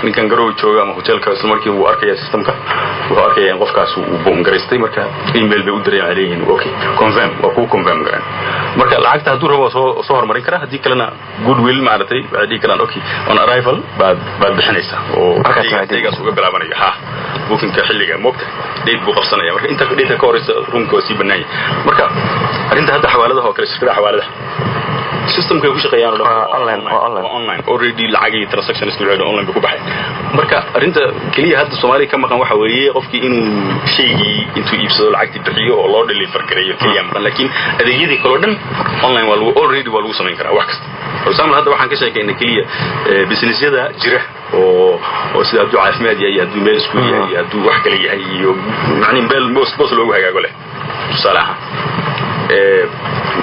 Ninkan Garowe jooga ama hotelka isla markii wuu arkaya systemka, wuxuu arkaya in qofkaas uu booking garaystay. Marka email bay u dirayaan, waxay leeyihiin, "Okay, confirm." Waa kuu confirm garan. Marka lacagta hadduu rabo soo horumarin karaa, haddii kalena goodwill maaragtay waxay dhihi karaan, "Okay, on arrival baad bixinaysaa," oo daygaas uga bilaabanaya ha bookingka xilliga moogta date buu qabsanaya. Marka inta date ka horeysa roomka waa sii bannaanya. Marka arrinta hadda xawaaladaha oo kale, shirkadaha xawaaladaha systemka ay ku shaqeeyaan oo dhan Waa online, waa online. Waa online already. Lacagii transactions wixii dhan online bay ku baxay. Marka arrinta keliya hadda Soomaaliya ka maqan waxa weeye qofkii inuu shaygii intuu iibsado lacagtii bixiyo oo loo deliver gareeyo keliya maqan, laakiin adeegyadii kaloo dhan online waa lagu already waa lagu samayn karaa wax kasta. For example, hadda waxaan ka sheekaynay keliya businessyada jira oo sida hadduu caafimaad yahay iyo hadduu meel iskuul yahay iyo hadduu wax kale yahay iyo macnihi meel boos boos loogu hagaago leh. Tusaale ahaan,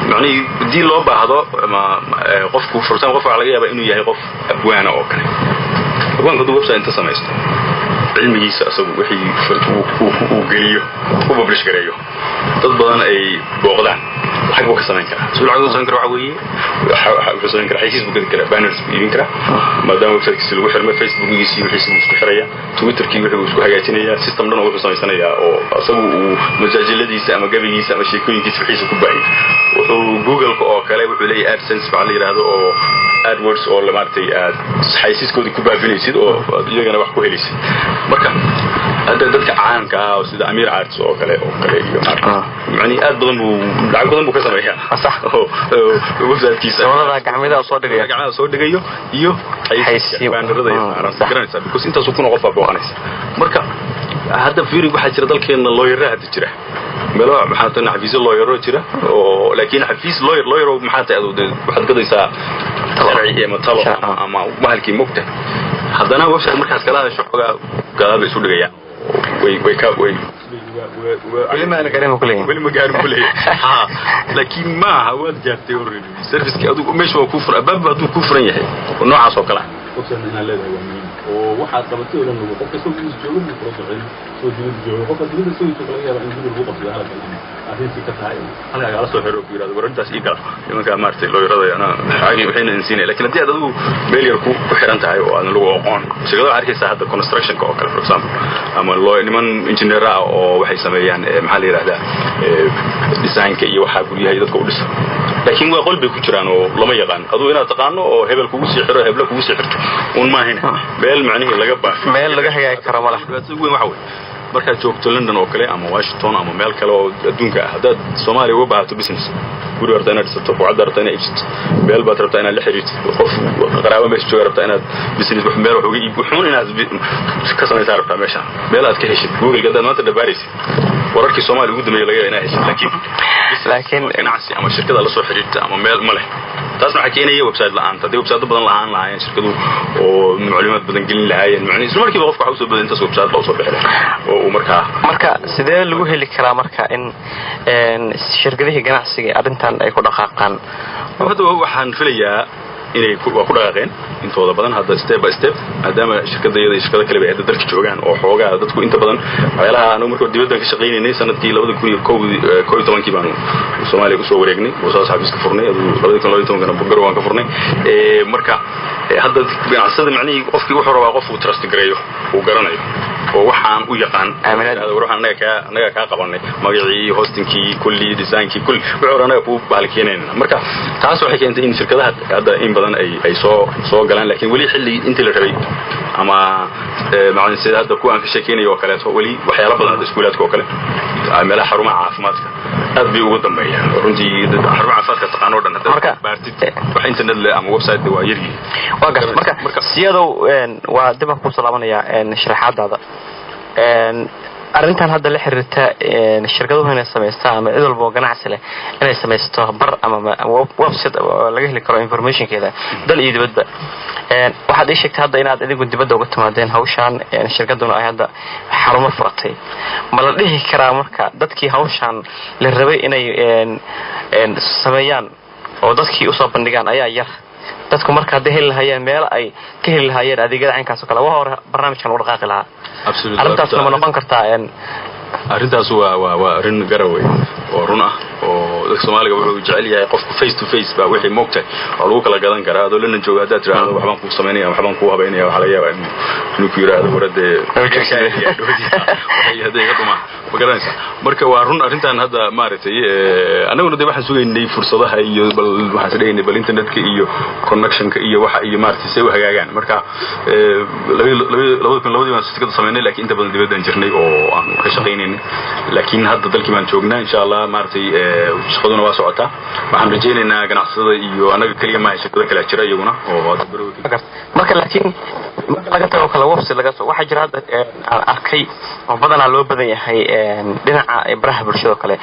macnihii haddii loo baahdo ama qofku, for example, qof waxaa laga yaabaa inuu yahay qof abwaana oo kale. Abwaanku hadduu website inta samaysto, cilmigiisa asagu wixii uu geliyo, ku publish gareeyo, dad badan ay booqdaan, lacag buu ka samayn karaa. Suu lacag uu samayn kara waxa weeye wuxuu samayn karaa xaysiis buu gadi karaa, banners buu iibin karaa, maadaama websitekiisi lagu xirmay. Facebookigiisi wixiisi buu isku xiraya, Twitterkii wixii buu isku hagaajinayaa, system dhan oo wuxuu samaysanayaa oo asagu uu majaajiladiisa ama gabaygiisa ama sheekooyinkiisa wixiisa ku baahiyo. Wuxuu Google-ka oo kale wuxuu leeyahay AdSense baa la yidhaahdo oo AdWords oo maaragtay aad xaysiiskoodii ku baafinaysid oo aad iyagana wax ku helaysid. Marka Hadda dadka caanka ah oo sida Amiir Arts oo kale iyo macni aad badan buu lacag badan buu ka sameeyaa. Oo website-kiisa Sawirada gacmida soo dhigaya. Gacmaha soo dhigayo iyo Xayeysiin. Bannerada iyo garanaysa, because intaasoo kun oo qof baa booqanaysa. Marka hadda fiiri, waxaa jira dalkeena lawyero hadda jira, meelo maxaa tahay xafiisyo lawyero jira oo, laakiin xafiis lawyer oo maxaa tahay aduu dee waxaad gadaysaa sharci ama talo ama bahalkii, mogta. Haddana website markaas kala hadasho, xoogaa gadaal bay isu dhigayaan, way ka way Weli ma aana gaarin buu ku leeyahay. Weli ma gaarin ku leeyahay. Ha, laakiin maaha, waad gaartay already serviceki adigu. Meesha waa kuu furan, albaabba hadduu kuu furan yahay oo noocaas oo kale ah, website inaad leedahay waa muhiim, oo waxaad qabatay oo dhan lagu qof kastoo gurigiisa jooga buu kula socon, soo dibadda jooga, qofka dibadda soo jooga laga yaaba in guriga lagu qabsado halkan ama arrintii ka tahay halkaa kala soo xiro ku yidhahdo, war intaas ii gala nimanka maaragtay lawyerada ana waxayna insiinaya. Laakiin haddii aad adigu meel yar ku xiran tahay oo aadan lagu aqoon, shirkada waxaad arkaysaa hadda constructionka oo kale, for example, ama loo niman engineer ah oo waxay sameeyaan maxaa la yidhahdaa, designka iyo waxaa guryaha iyo dadka u dhisa, laakiin waa qol bay ku jiraan oo lama yaqaan. Aduu inaad taqaano oo hebel kugu sii xiro, hebla kugu sii xirto un maahina, meel macnihii laga baafi Meel laga hagaagi karo ma laha. Dhibaatada weyn waxa weeye, markaad joogto London oo kale ama Washington ama meel kale oo adduunka ah, haddaad Soomaaliya uga baahato business, guri rabtaa inaad dhisato, buucadda rabtaa inaad iibsato, meel baad rabtaa inaad la xiriirto, qof qaraabo meesha jooga rabtaa inaad business wax meel wax uga iib, wuxuun inaad ka samaysaa rabtaa, meeshaan meel aad ka heshid Google haddaad maanta dhabaaraysid, wararkii Soomaaliya ugu dambeeyay laga yaaba inaad heshid, laakiin ganacsi ama shirkada la soo xiriirta ama meel ma leh. Taasna waxaa keenaya website la'aanta. Haddii website badan lahaan lahaayeen shirkadu oo macluumaad badan gelin lahaayeen, macnihi isla markiiba qofka waxa usoo badan intaas website baa usoo bixi lahaa oo uu markaa Marka sidee lagu heli karaa marka in shirkadihii ganacsiga arrintan ay ku dhaqaaqaan? Hadda waxaan filayaa inay waa ku dhaqaaqeen intooda badan hadda, step by step, maadaama shirkadda iyada iyo shirkado kaleba ay hadda dalka joogaan oo xoogaa dadku inta badan waxyaalaha anagu marka dibaddan ka shaqaynaynay sanadkii 2011-kii baanu Soomaaliya kusoo wareegnay, Boosaaso xafiis ka furnay, aduu 2012-kana Garowe waan ka furnay. Marka hadda ganacsada macnihii qofkii wuxuu rabaa qof uu trust gareeyo, uu garanayo oo waxaan u yaqaan. Aaminaad. War waxaan annaga kaa qabanay magacii, hostingkii, kulli designkii, kulli wuxuu hore annaga kuu bahalkeenayna. Marka taas waxay keentay in shirkadaha hadda in badan ay soo galaan, laakiin weli xilli intii la rabay ama macallin sida hadda kuwa aan ka sheekeynayo oo kaleeto, weli waxyaalo badan hadda iskuulaadka oo kale, meelaha xarumaha caafimaadka aad bay ugu dambeeyaan runtii. Xarumaha caafimaadka taqaano o dhan hadda Marka- baartid, wax internet leh ama website waa yaryihiin. Waa garta. Marka siyadow waa dib aan kusoo laabanayaa sharaxaadaada. Arrintan hadda la xiriirta shirkaduhu inay samaystaan ama cid walba oo ganacsi leh inay samaysato bar ama website oo laga heli karo informationkeeda dal iyo dibadba. Waxaad ii sheegtay hadda inaad idinku dibadda uga timaadeen hawshaan, shirkaduna ay hadda xarumo furatay. Ma la dhihi karaa marka dadkii hawshaan la rabay inay sameeyaan oo dadkii usoo bandhigaan ayaa yar? Dadku marka hadday heli lahaayeen meelo ay ka heli lahaayeen adeegyada caynkaas oo kale, waa hore barnaamijkan lagu dhaqaaqi lahaa. Arrintaasna ma noqon kartaa Arrintaas waa arrin garawey oo run ah, oo dadka Soomaaliga wuxuu jecel yahay qofku face to face baa wixii moogtahay waa lagu kala gadan karaa. Adoo London jooga haddaad tiraahdo waxbaan kuu samaynaya, waxbaan kuu habaynaya, waxaa laga yaabaa inuu ku yidhaahdo waradee hadday iga dhumaan, ma garanaysaa? Marka waa run arrintan hadda maaragtay. Annaguna de waxaan sugaynay fursadaha iyo bal waxaan isdhegaynay bal internetka iyo connectionka iyo waxa iyo maaragtay say u hagaagaan. Marka 2002-dii baan shirkadda samaynay, laakiin inta badan dibaddaan jirnay oo aan ka shaqaynaynay, laakiin hadda dalkii baan joognaa, insha Allah. Maaragtay shaqaduna waa socotaa. Waxaan rajaynaynaa ganacsatada iyo annaga keliya maaha, shirkado kale jira iyaguna oo hadda Marka laakiin marka laga tago kale website laga soo, waxaa jira hadda aan arkay oo badanaa loo badan yahay dhinaca baraha bulshada oo kale.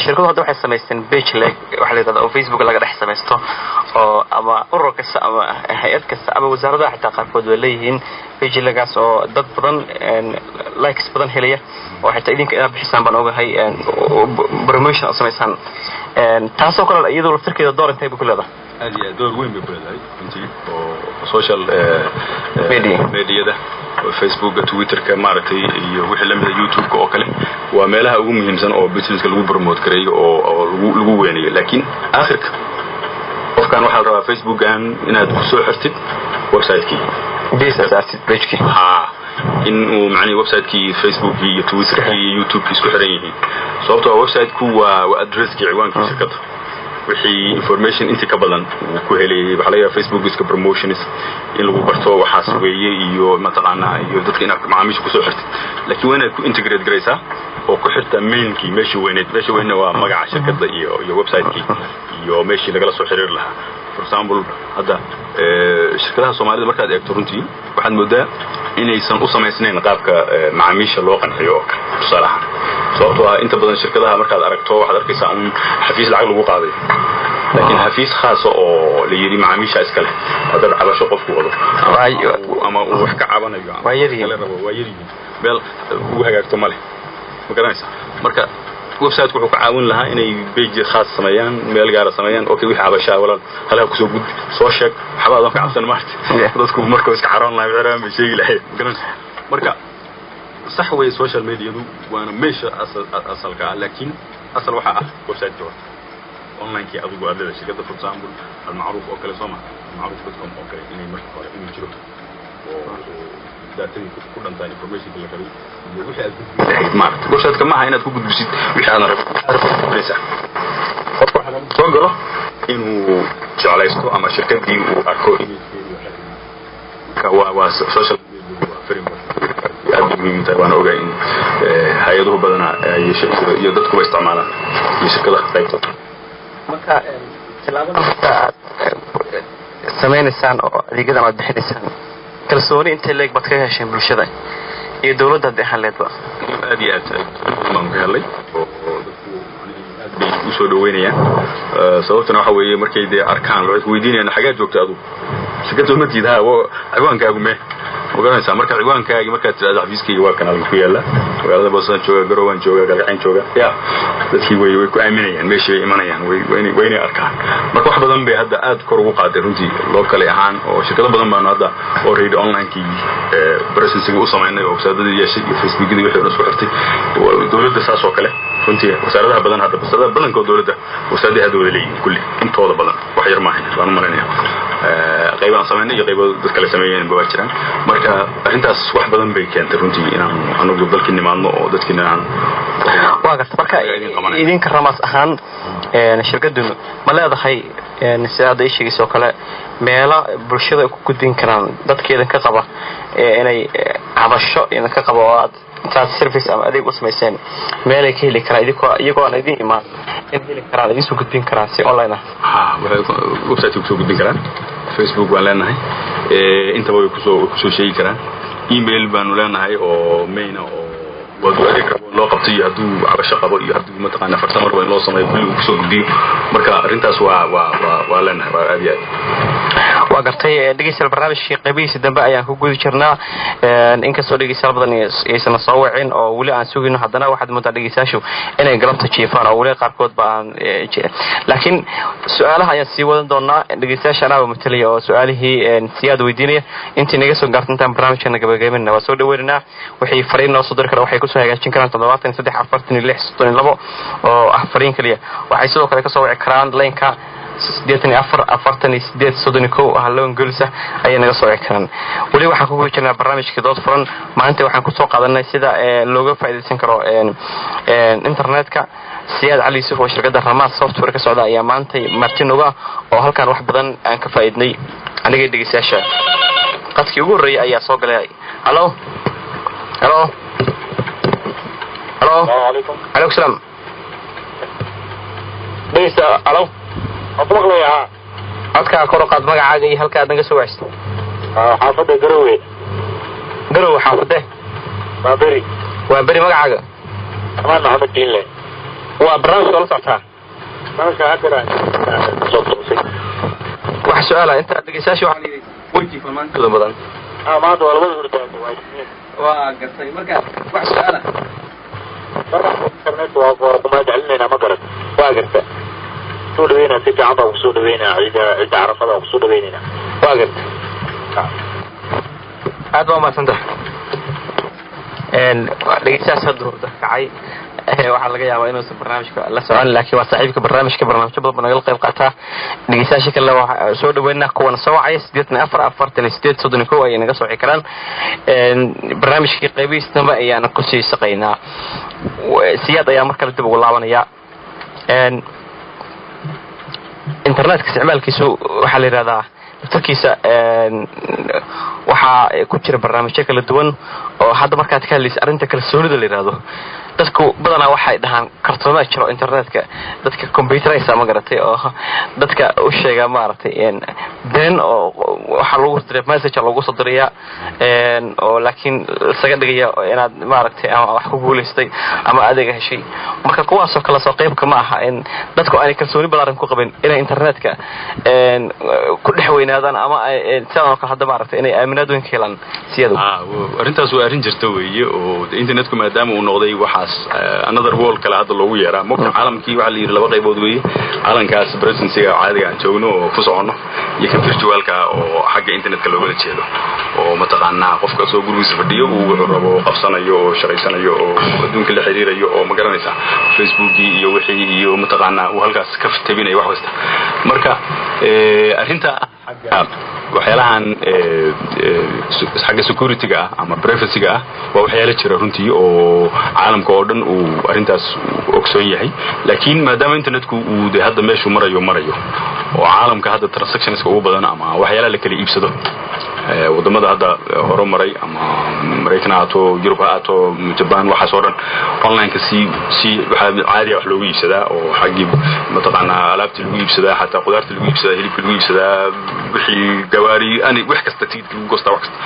Shirkadu hadda waxay samaysteen page leg waxa la yidhahda oo Facebook laga dhex samaysto, oo ama urur kasta ama hay-ad kasta ama wasaaradaha xitaa qaarkood way leeyihiin page legaas oo dad badan likes badan helaya, oo xitaa idinka inaad bixisaan baan ogahay, promotion aad samaysaan. Taasoo kale iyadoo laftirkeeda door intay bay ku leedahay? Aad iyo aad door weyn bay ku leedahay runtii, oo social media. Mediada, Facebooka, Twitterka maaragtay iyo wixii lamida, YouTube-ka oo kale, waa meelaha ugu muhiimsan oo businesska lagu promote gareeyo oo lagu weynayo. Laakiin aakhirka qofkan waxaa la rabaa Facebookan inaad ku soo xirtid website-kii. Pagekii. Ha, in uu macnihi website-kii, Facebookii iyo Twitterkii iyo YouTube-kii isku xiran yihiin, sababtoo ah website-ku waa addresskii, ciwaankii shirkadda. Wixii information intii ka badan uu ku helayay, waxaa laga yaaba Facebook iska promotions in lagu barto waxaas weeye iyo mataqaanaa iyo dadka inaad macaamiisha kusoo xirtid, laakiin waa inaad ku integrate garaysaa oo ku xirtaa mainkii, meeshii weyneed. Meesha weyne waa magaca shirkadda iyo website-kii iyo meeshii lagala soo xiriiri lahaa. For example, hadda shirkadaha Soomaalida markaad eegto, runtii waxaad moodaa inaysan u samaysnayn qaabka macaamiisha loo qanciyo oo kale, tusaale ahaan, sababtoo ah inta badan shirkadaha markaad aragto waxaad arkaysaa un xafiis lacag lagu qaaday, laakiin xafiis khaasa oo la yidhi macaamiisha iska leh, haddaad cabasho qofku wado ama uu wax ka cabanayo Waa yaryihiin. Kale rabo, waa yaryihiin. Meel ugu hagaagto ma leh, ma garanaysaa? Marka website wuxuu ka caawin lahaa inay page khaas sameeyaan, meel gaara sameeyaan. Okay, wixii cabashaa walaal halaha kusoo gudbi, soo sheeg, waxba adoon ka cabsan maarta. Dadku marka iska caroon lahay, wixii rabaan bay sheegi lahayd, ma garanaysaa? Marka sax weeye, social mediadu waana meesha asalka ah, laakiin asal waxaa ah website-ka horta, online-kii adigu aad leedahay shirkadda. For example, Almacruuf oo kale, soo ma Almacruuf.com oo kale, inay marka hore inuu jiro oo daatadii ku dhantaa, informationka la rabay iyo wixii aad gudbin lahayd maarata. Website-ka maaha inaad ku gudbisid wixii aadan rabin. Qofka waxaa laga soo galo inuu jeclaysto ama shirkadii uu arko image-keedii. Marka waa social media waa very important, aad bay muhiim tahay. Waana ogahay in hay-aduhu badanaa ay iyo dadkuba isticmaalaan iyo shirkadaha qaybtood. Marka tillaabada marka aad samaynaysaan oo adeegyadan aad bixinaysaan, kalsooni intee leeg baad kaga hesheen bulshada iyo dowladda haddii ahaan leedba? Aad iyo aad baan ka helay oo dadku aad bay u soo dhaweynayaan. Sababtuna waxa weeye markay dee arkaan waxay ku weydiinayaan: "Xagaa joogta adigu? Shirkad soo ma tiid? Ha, ciwaankaagu mee?" Ma garanaysaa? Marka ciwaankaagi markaad tidhahdo xafiiskayga waa kan halka ku yaala, magaalada Boosaan jooga, Garowaan jooga, Galgacayn jooga, ya dadkii way ku aaminayaan, meeshii bay imanayaan, way inay arkaan. Marka wax badan bay hadda aad kor ugu qaaday runtii locally ahaan, oo shirkado badan baanu hadda already online-kii presencega u samaynay oo website-adii yeeshay iyo Facebookadii wixii o dhan isku xirtay. Dowladda saas oo kale runtii, wasaaradaha badan hadda, wasaaradaha badankood dowladda wasaaraddii hadda wada leeyihiin kulli, intooda badan, wax yar maahan baan u malaynaya. Qayb aan samaynay iyo qaybo dad kale sameeyeen ba waa jiraan. Marka arrintaas wax badan bay keentay runtii, inaan anagu dalkii nimaadno oo dadkiina aan Waa garta. Marka idinka Ramaas ahaan, shirkadunu ma leedahay, sida hadda ii sheegaysa oo kale, meelo bulshada ku gudbin karaan dadka idinka qaba inay cabasho idinka qaba oo aad intaad service ama adeeg u samayseen meelay ka heli karaan idinkoo iyagoo aan idin imaan in heli karaan, idin soo gudbin karaan si online ah? Ha, waxay website kusoo gudbin karaan, Facebook waan leenahay, intaba way kusoo sheegi karaan. Email baanu leenahay oo maina oo hadduu adeeg rabo in loo qabto iyo hadduu cabasho qabo iyo hadduu mataqaana farsamo rabo in loo sameeyo, kulli uu kusoo gudbiyo. Marka arrintaas waa leenahay, waa aad iyo aad. Waa gartay. Dhegeystayaal, barnaamijkii qaybihiisa dambe ayaan ku guda jirnaa. Inkastoo dhegeystayaal badan aysan soo wicin oo weli aan sugayno, haddana waxaad moodaa dhegeystayaashu inay galabta jiifaan oo weli qaarkood ba aan, laakiin su-aalaha ayaan sii wadan doonaa. Dhegeystayaasha anaaba matalaya oo su-aalihii Siyaad weydiinaya intii naga soo gaarta intaan barnaamijkeena gabagabeynana waa soo dhaweynanaa. Waxay fariin noo soo diri karaan, waxay kusoo hagaajin karaan 73 46 32 oo ah fariin keliya. Waxay sidoo kale kasoo wici karaan line-ka 84 48 31 halloon golisa ayay naga soo wici karaan. Weli waxaan ku guda jirnaa barnaamijkii Dood Furan. Maalinta waxaan kusoo qaadanay sida looga faa'iidaysan karo internetka. Siyaad Cali Yuusuf oo shirkadda Ramaas Software ka socda ayaa maantay marti noga oo halkan wax badan aan ka faa'iidnay aniga dhegeystayaasha. Qadkii ugu horreeyay ayaa soo galay. Halo, halo, halo. Calaykum salaam. Dhegeysta, halo. Maqlayaa. Codkaa kor u qaad, magacaaga iyo halka aad naga soo wacsto. Xaafadda Garowe. Garowe, xaafade? Waa Beri. Waa Beri. Magacaaga? Amaan Maxamed Diinle. Waa barnaamijka la socotaa? Barnaamijka hadda soo toosay. Wax su-aala inta dhegeystayaasha waxaa layidhi weji maantooda badan. Maanta waa labada hurdaanka, waa Isniin. Waa gartay. Marka wax su-aala? Barnaamijka internet waa ku mahad celinaynaa, ma garat? Waa garta. Soo dhaweynaa, si fiican baa kusoo dhaweynaa, ciida Carafada waa kusoo dhaweynayna. Waa garta, aad baa umahadsan tahay. Dhegeystayaas hadda hurda kacay waxaa laga yaabaa inuusan barnaamijka la socon, laakiin waa saaxiibka barnaamijka, barnaamijyo badan baa nagala qayb qaataa. Dhegeystayaasha kale waxaa soo dhaweynaa kuwana soo wacaya, 84 48 31 ayay naga soo wici karaan. Barnaamijkii qaybihiis dambe ayaana kusii shaqaynaa. Siyaad ayaa mar kale dib ugu laabanaya. Internetka isticmaalkiisu waxaa la yidhahdaa daftarkiisa waxaa ku jira barnaamijyo kala duwan oo hadda markaad ka hadlaysa arrinta kalsoonida la yidhahdo, dadku badanaa waxay dhahaan kartoomaa jiro internetka, dadka computeraysa, ma garatay, oo dadka u sheega, maaragtay, been oo waxaa lagu diray, message lagu soo dirayaa oo laakiin isaga dhigaya inaad, maaragtay, ama wax ku guulaystay ama adeega heshay. Marka kuwaasoo kale soo qaybka ma aha in dadku aanay kalsooni balaaran ku qabin inay internetka ku dhex weynaadaan ama sidan oo kale hadda, maaragtay, inay aaminaad weyn ka helaan siyadu? Arrintaas waa arrin jirta weeye, oo internetku maadaama uu noqday waxaas another world kale hadda loogu yeeraa mogta. Caalamkii waxaa la yidhi laba qaybood weeye: caalamkaas presidencyga caadiga aan joogno oo ku soconno, iyo kan virtualka oo xagga internetka loogala jeedo, oo mataqaanaa qofka soo gurigiisa fadhiyo uu wuxuu rabo qabsanayo oo shaqaysanayo oo adduunka la xiriirayo, oo ma garanaysaa, Facebookii iyo wixii iyo mataqaanaa uu halkaas ka tabinayo wax kasta. Marka arrinta xagga waxyaalahan xagga security-ga ah ama privacy-ga ah waa waxyaalo jira runtii oo caalamka oo dhan uu arrintaas ogsoon yahay. Laakiin maadaama internetku uu de hadda meeshuu marayo oo caalamka hadda transactionska ugu badan ama waxyaalaha la kala iibsado, wadamada hadda hore maray ama Maraykan ha ahaato, Yurub ha ahaato, Jaban, waxaas oo dhan online-ka si waxaa caadiya wax loogu iibsadaa, oo xaggii mataqaanaa alaabtii lagu iibsadaa, xataa qudaarta lagu iibsadaa, hilibka lagu iibsadaa, wixii gawaari ani wax kasta, tigidka lagu goostaa, wax kasta.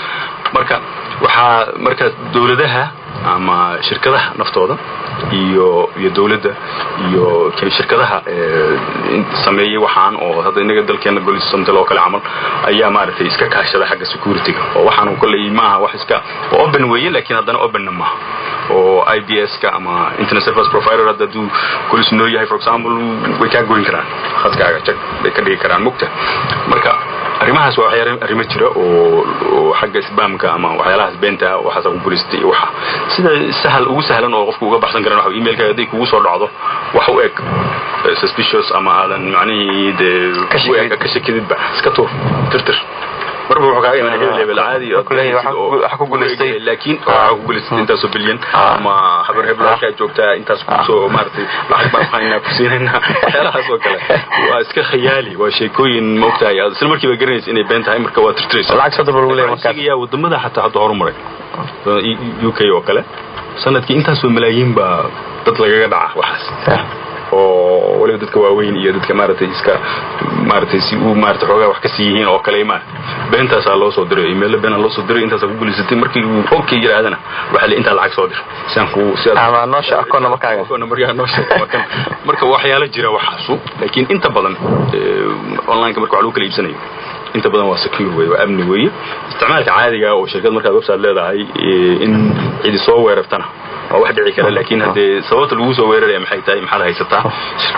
Marka waxaa marka dowladaha ama shirkadaha naftooda iyo dowladda iyo shirkadaha sameeyey waxaan oo hadda inaga dalkeena Golis, Somtel oo kale camal ayaa, maaragtay, iska kaashada xagga security-ga, oo waxaan kolley maaha wax iska open weeye, laakiin haddana openna maaha, oo ISP-ka ama internet service provider hadda hadduu Golis noo yahay, for example, way kaa goyn karaan khadkaaga, jag bay ka dhigi karaan mugta. Marka arrimahaas waa waxyaala arrimo jira oo xagga spamka ama waxyaalahaas beenta, waxaas ku guulaystay iyo waxa sida sahal ugu sahlan oo qofku uga baxsan karan waxa emailkaaga hadday kugu soo dhacdo wax u eg suspicious ama aadan macnihii dee ka shakididba, iska tuur, tirtir. Marba wuxuu kaaga imanaya hebel hebel caadi. Waxa ku guulaystay. Laakiin waxa ku guulaystay intaasoo bilyan ama habar hebel halkaa joogtaa, intaas kusoo, maaragtay, lacag baan haynaa ku siinaynaa. Waxyaalahaas oo kale waa iska khayaali, waa sheekooyin, maogtahay, aad isla markiiba garanaysa inay been tahay, marka waa tirtiraysa. Lacag soddon baa lagu leeyahay markaas. Sheegayaa wadamada xataa hadda horumaray, UK oo kale, sanadkii intaasoo malaayiin baa dad lagaga dhaca waxaas, oo waliba dadka waaweyn iyo dadka, maaragtay, iska, maaragtay, si uu, maaragtay, xoogaa wax ka sii yihiin oo kale imaan beentaasaa loo soo diray, emailo beenaa loo soo diray, intaasaa ku guulaysatay. Markii uu okay yidhaahdana waxaa la intaa lacag soo dir si aan ku si aad ama noo sheeg akoon numberkaaga. Akoon numberkaaga noo sheeg waa kan. Marka waxyaalo jira waxaasu, laakiin inta badan online-ka marka wax lagu kala iibsanayo inta badan waa secure wey, waa amni weeye. Isticmaalka caadiga oo shirkad markaad website leedahay in cidi soo weerartana waa wax dhici kara, laakiin haddee sababta lagu soo weeraraya maxay tahay, maxaad haysataa,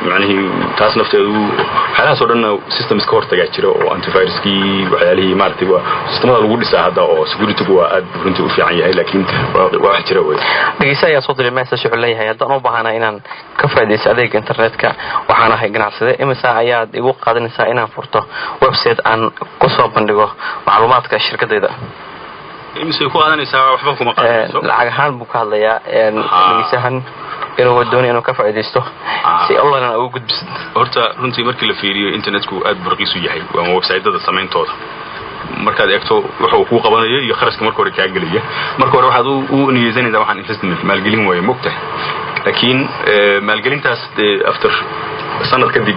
macnihii taas nafteedu waxyaalahaas oo dhanna systems ka hortagaa jira oo antiviruskii, waxyaalihii, maaragtay, waa systemada lagu dhisaa hadda oo securitygu waa aad runtii u fiican yahay, laakiin waa wax jira wey. Dhegeysta ayaa soo diray message, wuxuu leeyahay: haddaan u baahana inaan ka faaidaysto adeega internetka, waxaan ahay ganacsade, imisa ayaad igu qaadanaysaa inaan furto website aan kusoo bandhigo macluumaadka shirkadayda? Imisay ku qaadanaysaa? Waxba kuma qaadanayso. Lacag ahaan buu ka hadlayaa dhegeysahan, inuu doonay inuu ka faaidaysto si online aan ugu gudbisid. Horta runtii markii la fiiriyo internetku aad buu raqiis u yahay, waa website-ada samayntooda markaad eegto waxa uu kuu qabanayo iyo kharashka marka hore kaa gelaya. Marka hore waxaad u niyeysanaysaa waxaan investment, maalgelin waaye, mogtahay, laakiin maalgelintaas dee after sanad kadib,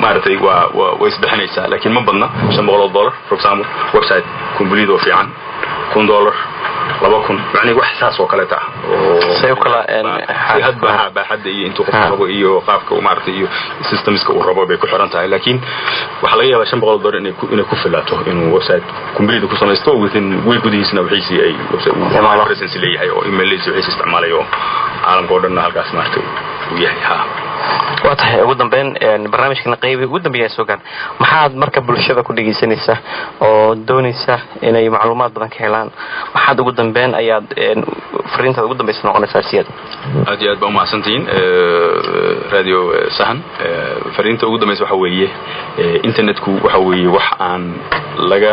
maaragtay, waa way isbixinaysaa, laakiin ma badna. $500, for example, website complete oo fiican, $1000, 2000, macnihi wax saas oo kaleeta ah oo Say u kala, si hadba baaxadda iyo intuu qofku rabo iyo qaabka uu, maaragtay, iyo systemska uu rabo bay ku xiran tahay. Laakiin waxaa laga yaabaa $500 inay ku filaato inuu website complete ku samaysto within week gudihiisna, wixiisii ay website uu Isticmaalo. presence leeyahay oo emailihiisa wixiisi isticmaalayo oo caalamka oo dhanna halkaas, maaragtay, uu yahay ha. Waa tahay. Ugu dambeyn barnaamijkana qeybi ugu dambeeya soo gaar, maxaad marka bulshada ku dhegeysanaysa oo doonaysa inay macluumaad badan ka helaan, maxaad ugu dambeyn ayaad fariintaad ugu dambeysa noqonaysaa, Siyaad? Aad iyo aad baa umahadsantihiin Radio Sahan. Fariinta ugu dambaysa waxa weeye internetku waxa weeye wax aan laga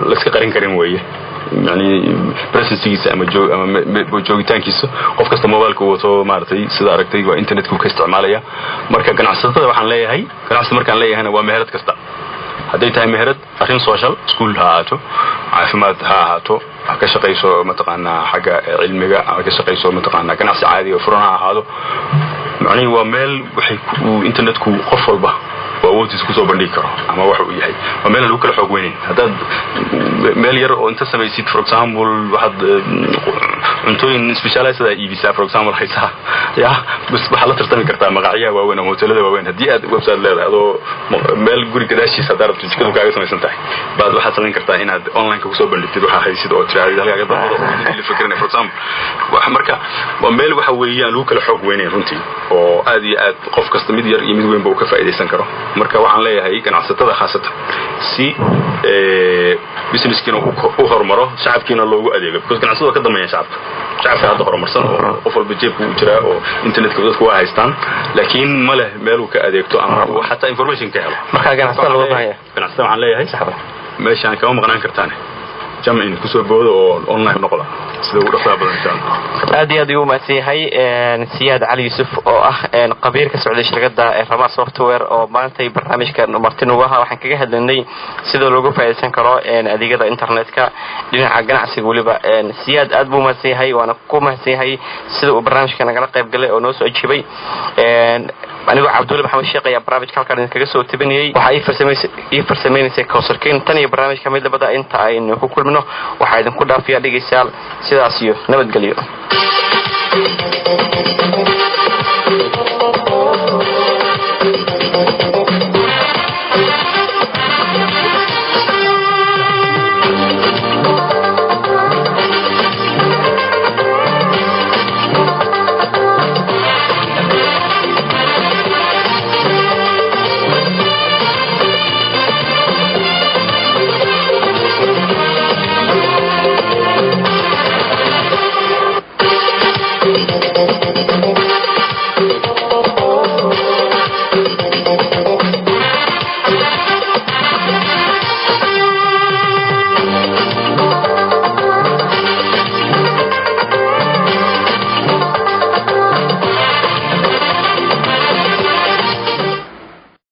layska qarin karin weeye. Yani presencegiisa ama joog ama joogitaankiisa, qof kasta mobileka uu wato, maaragtay, sida aragtay, waa internetka ka isticmaalaya. Marka ganacsatada waxaan leeyahay, ganacsi markaan leeyahayna waa meherad kasta, hadday tahay meherad, arrin social, school ha ahaato, caafimaad ha ahaato, ha ka shaqayso, mataqaanaa, xagga cilmiga ha ka shaqayso, mataqaanaa, ganacsi caadi oo furan ha ahaado, macnihii waa meel waxay internetku qof walba oo awooddiisa kusoo bandhigi karo ama waxa uu yahay. Waa meel aan lagu kala xoog weynayn. Haddaad meel yar oo inta samaysid, for example, waxaad cuntooyin specialized aad iibisaa, for example, haysaa ya, bas waxaad la tartami kartaa maqaaxiyaha waaweyn ama hotelada waaweyn haddii aad website leedahay. Adoo meel guri gadaashiisa haddaad rabto jikadu kaaga samaysan tahay baad waxaad samayn kartaa inaad online-ka kusoo bandhigtid waxaa haysid oo tirahdid halkaaga dalbado la fikrinay, for example. Marka waa meel waxa weeyaan lagu kala xoog weynayn runtii, oo aad iyo aad qof kasta, mid yar iyo mid weynba, uu ka faa'iidaysan karo. Marka waxaan leeyahay ganacsatada khaasatan, si businesskiina u horumaro, shacabkiina loogu adeego, because ganacsada waa ka dambeeyaan shacabka. Shacabka hadda horumarsan oo qof walba jeebka u jiraa oo internetka dadku waa haystaan, laakiin ma leh meeluu ka adeegto ama uu xataa information ka helo. Marka ganacsatada looga baahan yahay. Ganacsatada waxaan leeyahay, meeshaan kama maqnaan kartaan, jamcin kusoo booda oo online noqda sida ugu dhaqsaha badan, insha Allah. Aad iyo aad ayuu umahadsan yahay Siyaad Cali Yuusuf oo ah qabiir ka socday shirkadda Rama Software oo maantay barnaamijkan marti nugu ahaa. Waxaan kaga hadlaynay sida loogu faa'iidaysan karo adeegyada internetka dhinaca ganacsiga weliba. Siyaad aad buu umahadsan yahay, waana ku mahadsan yahay sida uu barnaamijka nagala qayb galay oo noo soo ajiibay. Anigoo Cabdulle Maxamed Sheekh ayaa barnaamijka halkaan idinkaga soo tabinayay. Waxaa ii farsameynaysay Kowsarkiin. Tan iyo barnaamijka mid labada inta aynu ku kulmino, waxaa idinku dhaafiyaa, dhegaystayaal, sidaas iyo nabadgelyo.